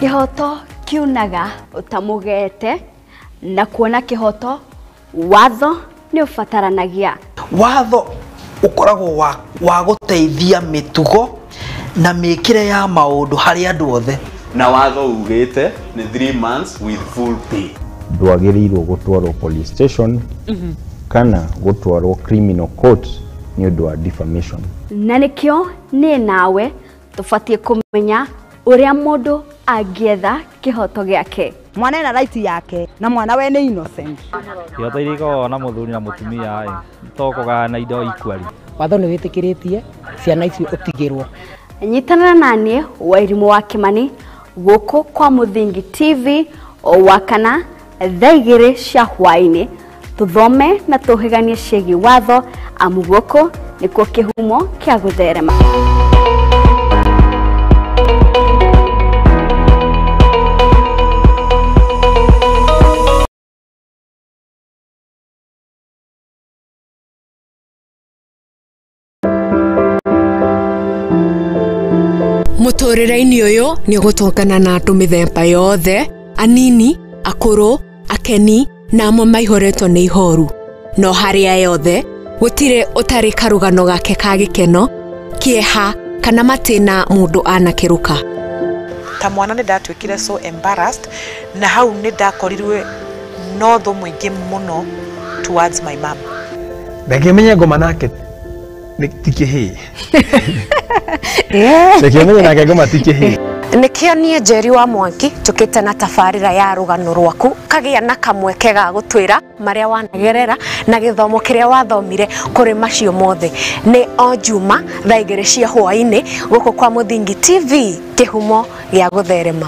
Kĩhoto kiunaga ũtamũgete na kuona kĩhoto watho nĩ ũbataranagia. Watho ũkoragwo wa gũteithia mĩtugo na mĩkĩre ya maũndũ harĩ andũ othe. Na watho ugĩte nĩ 3 months with full pay. Ndwagĩrĩirwo gũtwarwo police station kana gũtwarwo criminal court nĩ ũndũ wa defamation. Na nĩkĩo niĩ nawe tũbatiĩ kũmenya ũrĩa mũndũ angĩetha kĩhoto gĩake. Mwana ena right yake na mwana we nĩ innocent. Kĩhoto iria ikoragwo na mũthuri na mũtumia ĩ to kũgayana indo equally. Watho nĩ wĩtĩkĩrĩtie ciana icio ũtigĩrwo. Nyitanĩra na niĩ Wairimũ wa Kĩmani gũkũ kwa Mũthingi TV o Wakana thaa 2 cia hwaĩ-inĩ, tũthome na tũhĩganie ciĩgiĩ watho, amu gũkũ nĩkuo kĩhumo kĩa gũtherema. Mũtũrĩre-inĩ ũyũ nĩ ũgũtũngana na andũ mĩthemba yothe, anini, akũrũ, akeni na amwe maihũrĩtwo nĩ ihoru. No harĩ aya othe, gũtirĩ ũtarĩ karũgano gake ka gĩkeno, kĩeha kana matĩna mũndũ anakĩrũka. Ta mwana nĩ ndatuĩkire so embarrassed, na hau nĩ ndakorirwe no thũ mũingĩ mũno towards my mom. Reke menye ngoma nake ti kĩhĩĩ. Reke menye nake ngoma ti kĩhĩĩ. Nĩkĩo niĩ Njeri wa Mwangi njũkĩte na tabarĩra ya rũgano rwaku kagĩa na kamweke ga gũtwĩra marĩa wanagerera na gĩthomo kĩrĩa wathomire kũrĩ macio mothe. Nĩ o Juma thaa 2 cia hwaĩ-inĩ gũkũ kwa Mũthingi TV, kĩhumo gĩa gũtherema.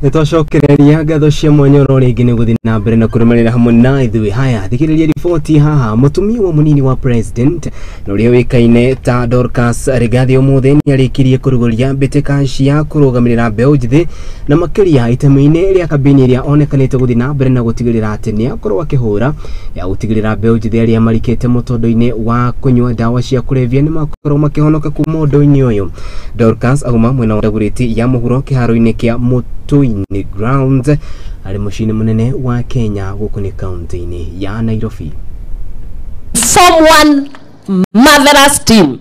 Nĩtwacokereria ngatho cia mwanya oro rĩngĩ nĩ gũthiĩ na mbere na kũrũmĩrĩra hamwe na ithuĩ. Haya, thikĩrĩria riboti haha. Mũtumia wa mũnini wa president na ũrĩa ũĩkaine ta Dorcas Rigathi ũmũthĩ nĩarĩkirie kũrugũria mbĩtĩka cia kũrũgamĩrĩra mbeũ njĩthĩ na makĩria itemi-inĩ rĩa kambĩini ĩrĩa onekanĩte gũthiĩ na mbere na gũtigĩrĩra atĩ nĩakorwo akĩhũra ya gũtigĩrĩra mbeũ njĩthĩ arĩa marikĩte mũtondo-inĩ wa kũnyua ndawa cia kũrebia nĩmakorwo makĩhonoka kuma ũndũ-inĩ ũyũ. Dorcas auma mwena wa Dagoretti ya mũhuro kĩharo-inĩ kĩa Mutuini Grounds arĩ mũciĩ-inĩ mũnene wa Kenya gũkũ nĩ kaunti-inĩ ya Nairobi. Form one marvelous team,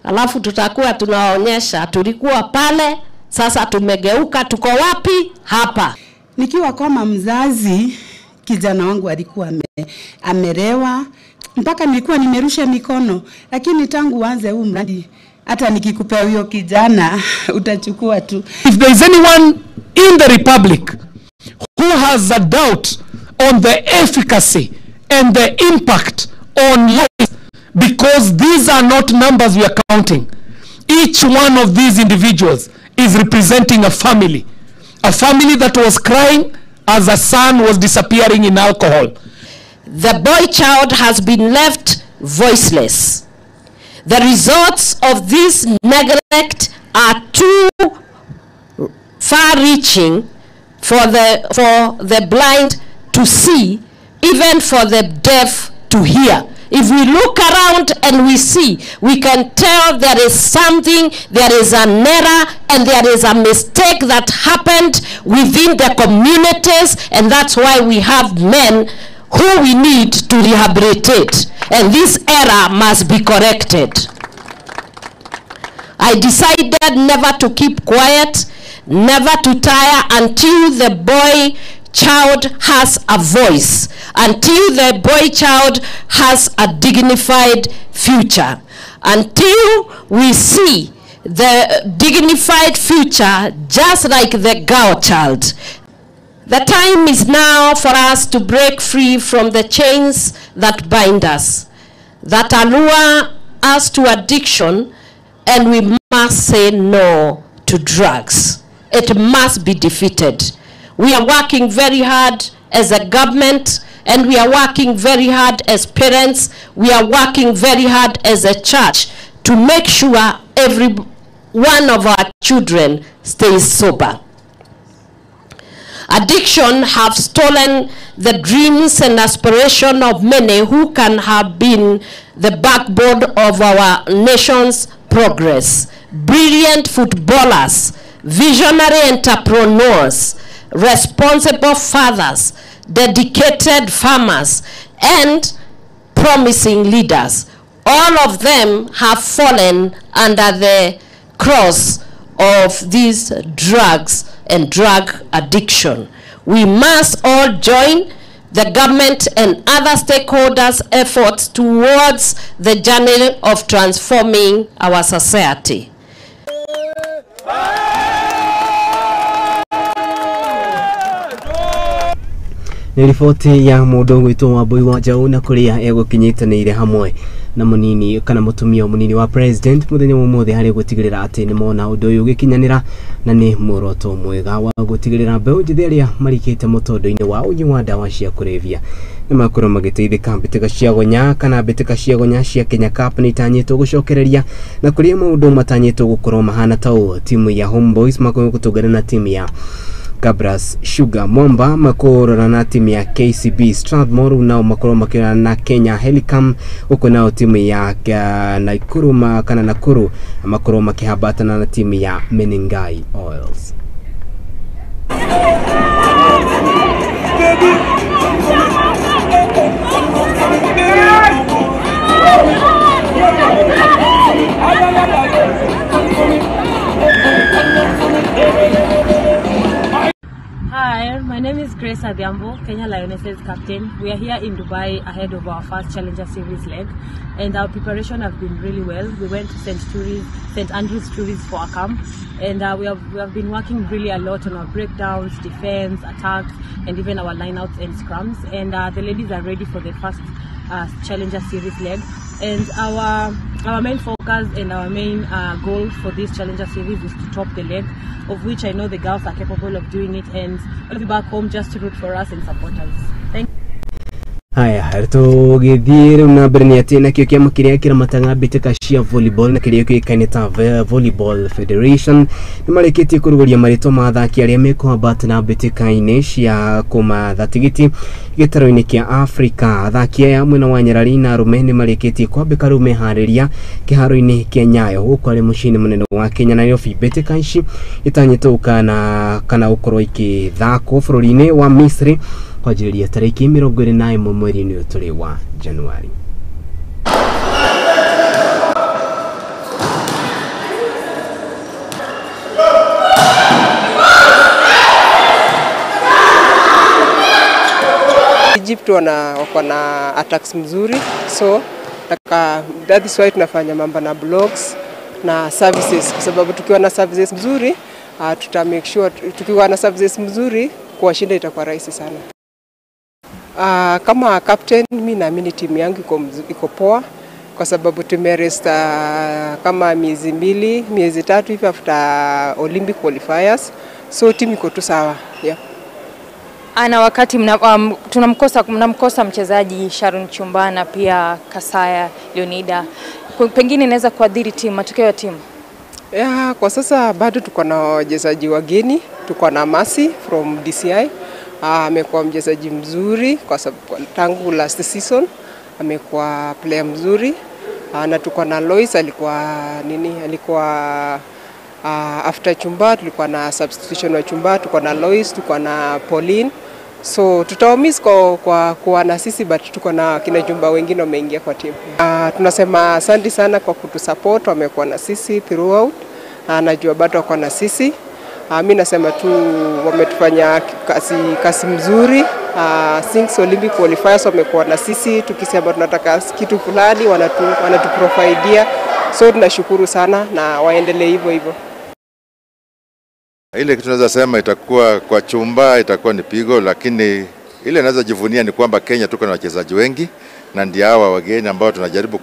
alafu tutakuwa tunaonyesha tulikuwa pale, sasa tumegeuka, tuko wapi? Hapa. Nikiwa kama mzazi, kijana wangu alikuwa amelewa mpaka nilikuwa nimerusha mikono, lakini tangu uanze huu mradi hata nikikupea huyo kijana utachukua tu. If there is anyone in the republic who has a doubt on the efficacy and the impact on life, because these are not numbers we are counting. Each one of these individuals is representing a family that was crying as a son was disappearing in alcohol. The boy child has been left voiceless. The results of this neglect are too far-reaching for the blind to see, even for the deaf to hear. If we look around and we see, we can tell there is something, there is an error, and there is a mistake that happened within the communities, and that's why we have men who we need to rehabilitate. And this error must be corrected. I decided never to keep quiet, never to tire until the boy child has a voice, until the boy child has a dignified future, until we see the dignified future just like the girl child. The time is now for us to break free from the chains that bind us, that allure us to addiction, and we must say no to drugs. It must be defeated. We are working very hard as a government, and we are working very hard as parents. We are working very hard as a church to make sure every one of our children stays sober. Addiction have stolen the dreams and aspiration of many who can have been the backbone of our nation's progress. Brilliant footballers, visionary entrepreneurs, responsible fathers, dedicated farmers, and promising leaders. All of them have fallen under the cross of these drugs and drug addiction. We must all join the government and other stakeholders' efforts towards the journey of transforming our society. Nĩ riboti ya mũndũ ũgwĩtwo Wambui wa Njaũ na kũrĩa egũkinyitanĩire hamwe na mũnini kana mũtumia mũnini wa president mũthenya wa ũmũthĩ harĩ gũtigĩrĩra atĩ nĩmona ũndũ ũyũ ũgĩkinyanĩra na nĩ muoroto mwega wa gũtigĩrĩra mbeũ njĩthĩ arĩa marikĩte mũtondo-inĩ wa ũnyui wa ndawa cia kũrebia nĩmakorwo magĩteithĩka. Mbĩtĩka cia gonya kana mbĩtĩka cia gonya cia Kenya Cup nĩ itanyĩtwo gũcokereria na kũrĩa maũndũ matanyĩtwo gũkorwo mahana ta ũũ. Timu ya Homeboys makorwo gũtũngana na timu ya Kabras Sugar. Mwamba makorora na timu ya KCB Strathmore, nao makorwo makĩrorana na Kenya Helicam, huko nao timu ya Nakuru kana Nakuru makorwo makihambatana na timu ya Menengai Oils. Hi, my name is Grace Adhiambo, Kenya Lionesses captain. We are here in Dubai ahead of our first Challenger Series leg, and our preparation has been really well. We went to St. Andrew's Tourist for a camp, and we have been working really a lot on our breakdowns, defense, attacks, and even our lineouts and scrums. And the ladies are ready for the first Challenger Series leg. And our main focus and our main goal for this Challenger Series is to top the leg, of which I know the girls are capable of doing it, and all of you back home just to root for us and support us. Thank you. Haya, tũgĩthiĩ rĩu na mbere nĩ atĩ nakĩo kĩama kĩrĩa kĩramataga mbĩtĩka cia volleyball na kĩrĩa kĩũĩkaine ta Volleyball Federation nĩ marĩkĩtie kũrugũria marĩtwa ma athaki arĩa mekũhambata na mbĩtĩka-inĩ cia kũmatha tigiti gĩtarũ-inĩ kĩa Africa. Athaki aya mwena wa nyarari na arũme nĩ marĩkĩtie kwambĩka rĩu meharĩria kĩharo-inĩ kĩa Nyayo gũkũ arĩ mũciĩ-inĩ mũnene wa Kenya Nairobi. Mbĩtĩka ici itanyĩtwo gũka na kana gũkorwo ikĩthakwo bũrũri-inĩ wa Misri kwanjĩrĩria tarĩki 21 mweri-inĩ ũyũ tũrĩ wa Januari. Egypt wako na attacks mzuri, so that is why tunafanya mambo na blocks na services, kwa sababu tukiwa na services mzuri tuta make sure tukiwa na services mzuri kuwashinda itakuwa rahisi sana. Kama captain mimi naamini timu yangu iko poa kwa sababu tumerest kama miezi 2, miezi 3 hivi after Olympic qualifiers, so timu iko tu sawa. Yeah. Ana wakati tunamkosa mchezaji Sharon Chumba na pia Kasaya Leonida, pengine inaweza kuadhiri timu, matokeo ya timu. Yeah, kwa sasa bado tuko na wachezaji wageni, tuko na Masi from DCI. Amekuwa mchezaji mzuri kwa sababu tangu last season amekuwa player mzuri. Na tuko na Lois alikuwa after Chumba tulikuwa na substitution wa Chumba, tuko na Lois, tuko na Pauline. So tutawamiss kwa kuwa na sisi, but tuko na kina Chumba wengine wameingia kwa timu. Tunasema asante sana kwa kutusupport, wamekuwa na sisi throughout. Najua bado wako na sisi. Mimi nasema tu wametufanya kasi mzuri. Since Olympic qualifiers wamekuwa na sisi, tukisema tunataka kitu fulani wanatuprovidea. So tunashukuru sana na waendelee hivyo hivyo. Ile kitu tunaweza sema itakuwa kwa Chumba itakuwa ni pigo, lakini ile naweza jivunia ni kwamba Kenya tuko na wachezaji wengi na ndio hawa wageni ambao tunajaribu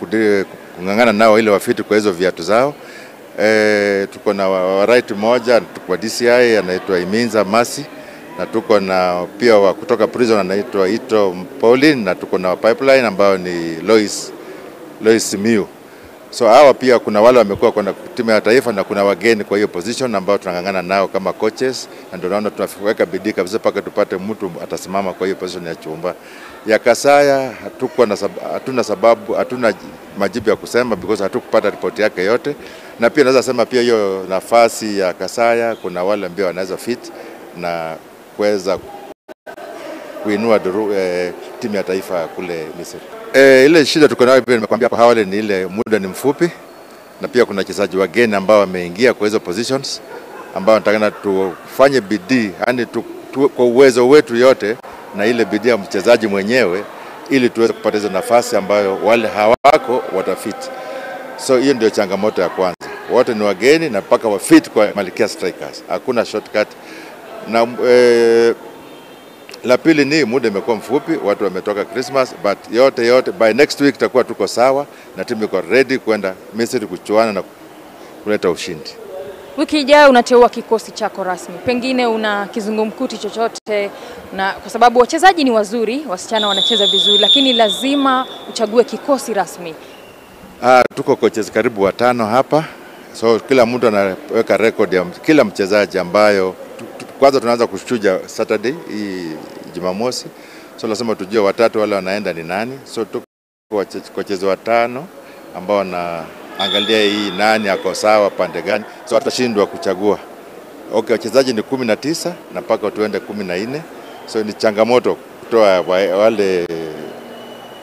kungangana nao ile wafiti kwa hizo viatu zao. Tuko na wa right moja kwa DCI anaitwa Iminza Masi, na tuko na pia wa kutoka prison anaitwa Ito Pauline, na tuko na pipeline ambao ni Lois Miu. So hawa pia kuna wale wamekuwa kwa timu ya taifa na kuna wageni kwa hiyo position ambao tunangangana nao kama coaches, na ndio naona tunaweka bidii kabisa mpaka tupate mtu atasimama kwa hiyo position ya Chumba. Ya Kasaya hatuna sababu, hatuna majibu ya kusema because hatukupata ripoti yake yote. Na pia naweza sema pia hiyo nafasi ya Kasaya kuna wale ambao wanaweza fit na kuweza kuinua timu ya taifa kule Misri. Ile shida tuko nayo pia nimekwambia hapo awali ni ile muda ni mfupi, na pia kuna wachezaji wageni ambao wameingia kwa hizo positions ambao nataka tufanye bidii, yani kwa uwezo wetu yote na ile bidii ya mchezaji mwenyewe ili tuweze kupata hizo nafasi ambayo wale hawako watafit. So hiyo ndio changamoto ya kwanza. Wote ni wageni na mpaka wafit kwa Malkia Strikers. Hakuna shortcut. Na la pili ni muda imekuwa mfupi, watu wametoka Christmas, but yote by next week tutakuwa tuko sawa na timu iko ready kwenda Misri kuchuana na kuleta ushindi. Wiki ijayo unateua kikosi chako rasmi. Pengine una kizungumkuti chochote, na kwa sababu wachezaji ni wazuri, wasichana wanacheza vizuri, lakini lazima uchague kikosi rasmi. Tuko coaches karibu 5 hapa. So kila mtu anaweka record ya kila mchezaji ambayo Kwanza tunaanza kuchuja Saturday hii Jumamosi, so lazima tujue watatu wale wanaenda ni nani. So tuko wachezaji watano ambao wanaangalia hii nani ako sawa pande gani, so tutashindwa kuchagua. Okay, wachezaji ni 19 na mpaka tuende 14, so ni changamoto kutoa wale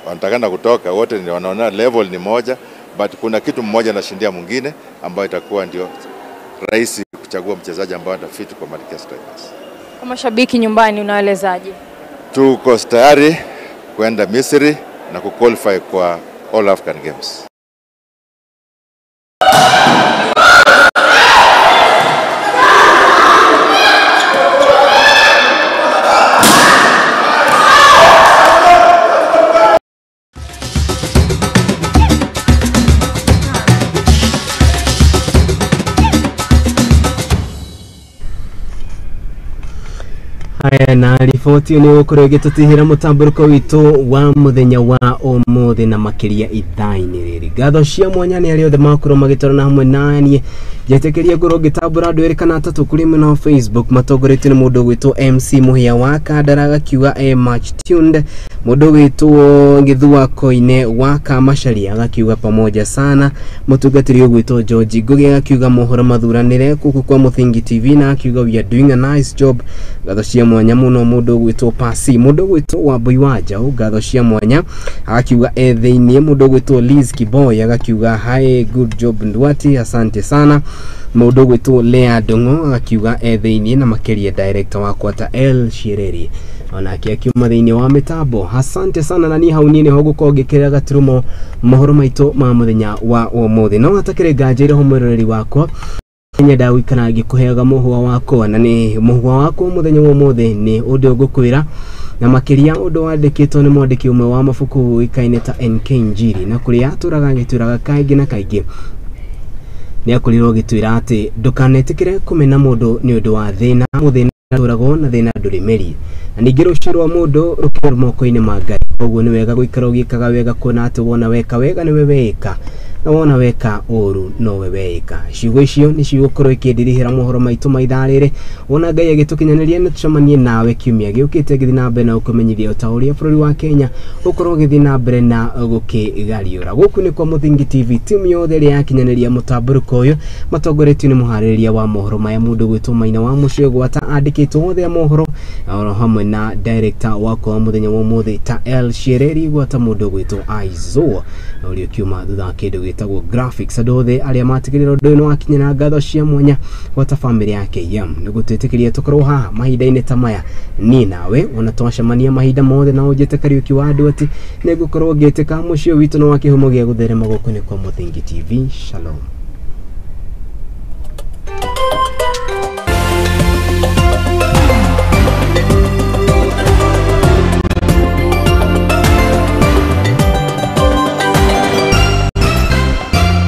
wanatakana kutoka wote, ni wanaona level ni moja, but kuna kitu mmoja anashindia mwingine ambayo itakuwa ndio rahisi kuchagua mchezaji ambaye atafiti kwa Malkia Strikers. Kwa mashabiki nyumbani unaelezaje? Tuko tayari kwenda Misri na kuqualify kwa All African Games. Haya, na riboti nä gå korwo ĩgĩtũtihĩra mũtambũrũko witũ wa mũthenya wa ũmũthĩ na makĩria ithaa-inĩ rĩrĩ. Ngatho cia mwanya nĩ arĩa othe makorwo magĩtwarana hamwe naniĩ. Njetĩkĩrie ngorwo ngĩtambũra andũ erĩ kana atatũ kũrĩ mwena wa Facebook matongoretio nĩ mũndũ ũgwĩtwo MC Mũhĩa wa Kandara agakiuga e much tuned. Mũndũ ũgwĩtwo Gĩthua Koine wa Kamacharia agakiuga pamoja sana. Mũtungatĩri ũgwĩtwo George Ngugi agakiuga mohoro mathuranĩre gũkũ kwa Mũthingi TV na akiuga we are doing a nice job. Ngatho cia mwanya muno mũndũ ũgwĩtwo Pasi, mũndũ ũgwĩtwo Wambui wa Njaũ, ngatho cia mwanya agakiuga e thĩiniĩ. Mũndũ ũgwĩtwo Liz Kiboy agakiuga hi, good job Ndwati, asante sana. Mũndũ ũgwĩtwo Lea Ndung'u agakiuga e thĩiniĩ na makĩria director wakwa ta El Shireri onake akiuma thĩiniĩ wa mĩtambo, asante sana. Na niĩ hau niĩ nĩho ngũkorwo ngĩkĩrĩra gaturumo mohoro maitũ ma mũthenya wa ũmũthĩ. No hatakĩrĩ nganja iroho mwĩroreri wakwa, nyenda gũikara ngĩkũheaga mũhwa wakwa, na nĩ mũhwa wakwa mũthenya wa ũmũthĩ nĩ ũndũ ngũkwĩra na makĩria ũndũ wandĩkĩtwo nĩ mwandĩki ũmwe wa mabuku ũĩkaine ta NK Njiri, na kũrĩa atũraga agĩtwĩraga kaingĩ na kaingĩ nĩ akorirwo agĩtwĩra atĩ ndũkanetĩkĩre kũmena mũndũ nĩ ũndũ wa thĩna, mũthĩna ndũragwo na thĩna ndũrĩ mĩri, na ningĩ rũciũ rwa mũndũ rũkĩrĩ moko-inĩ ma Ngai. Koguo nĩ wega gũikara ũgĩkaga wega, kuona atĩ wona weka wega nĩwe weĩka, na wona weka ũru nowe weĩka. Ciugo icio nĩ cigũkorwo ikĩndirihĩra mohoro maitũ ma ithaa rĩrĩ. Wona Ngai agĩtũkinyanĩria nĩ tũcemanie nawe kiumia gĩũkĩte gĩthiĩ na mbere na gũkũmenyithia o ta ũrĩa bũrũri wa Kenya ũkorwo ũgĩthiĩ na mbere na gũkĩgariũra. Gũkũ nĩ kwa Mũthingi TV, timu yothe ĩrĩa yakinyanĩria mũtambũrũko ũyũ matongoretio nĩ mũharĩrĩria wa mohoro maya mũndũ gwĩtwo Maina wa Mũciĩ Gwata, andĩkĩtwo othe a mohoro oro hamwe na director wakwa wa mũthenya wa ũmũthĩ ta El Shireri gwata mũndũ gwĩtwo Aizo ũrĩa ũkiuma thutha wa kĩndũ gĩtagwo graphics. Andũ othe arĩa matigĩrĩra ũndũ ũyũ nĩ wakinya na ngatho cia mwanya gwata famĩlĩ yake yam nĩ gũtwĩtĩkĩria tũkorwo haha mahinda-inĩ ta maya niĩ nawe ona twacemania mahinda mothe, na ũnjĩte Kariũki wa andũ atĩ nĩ ngũkorwo ngĩtĩka mũciĩ witũ na wa kĩhumo gĩa gũtherema gũkũ nĩ kwa Mũthingi TV. Shalom.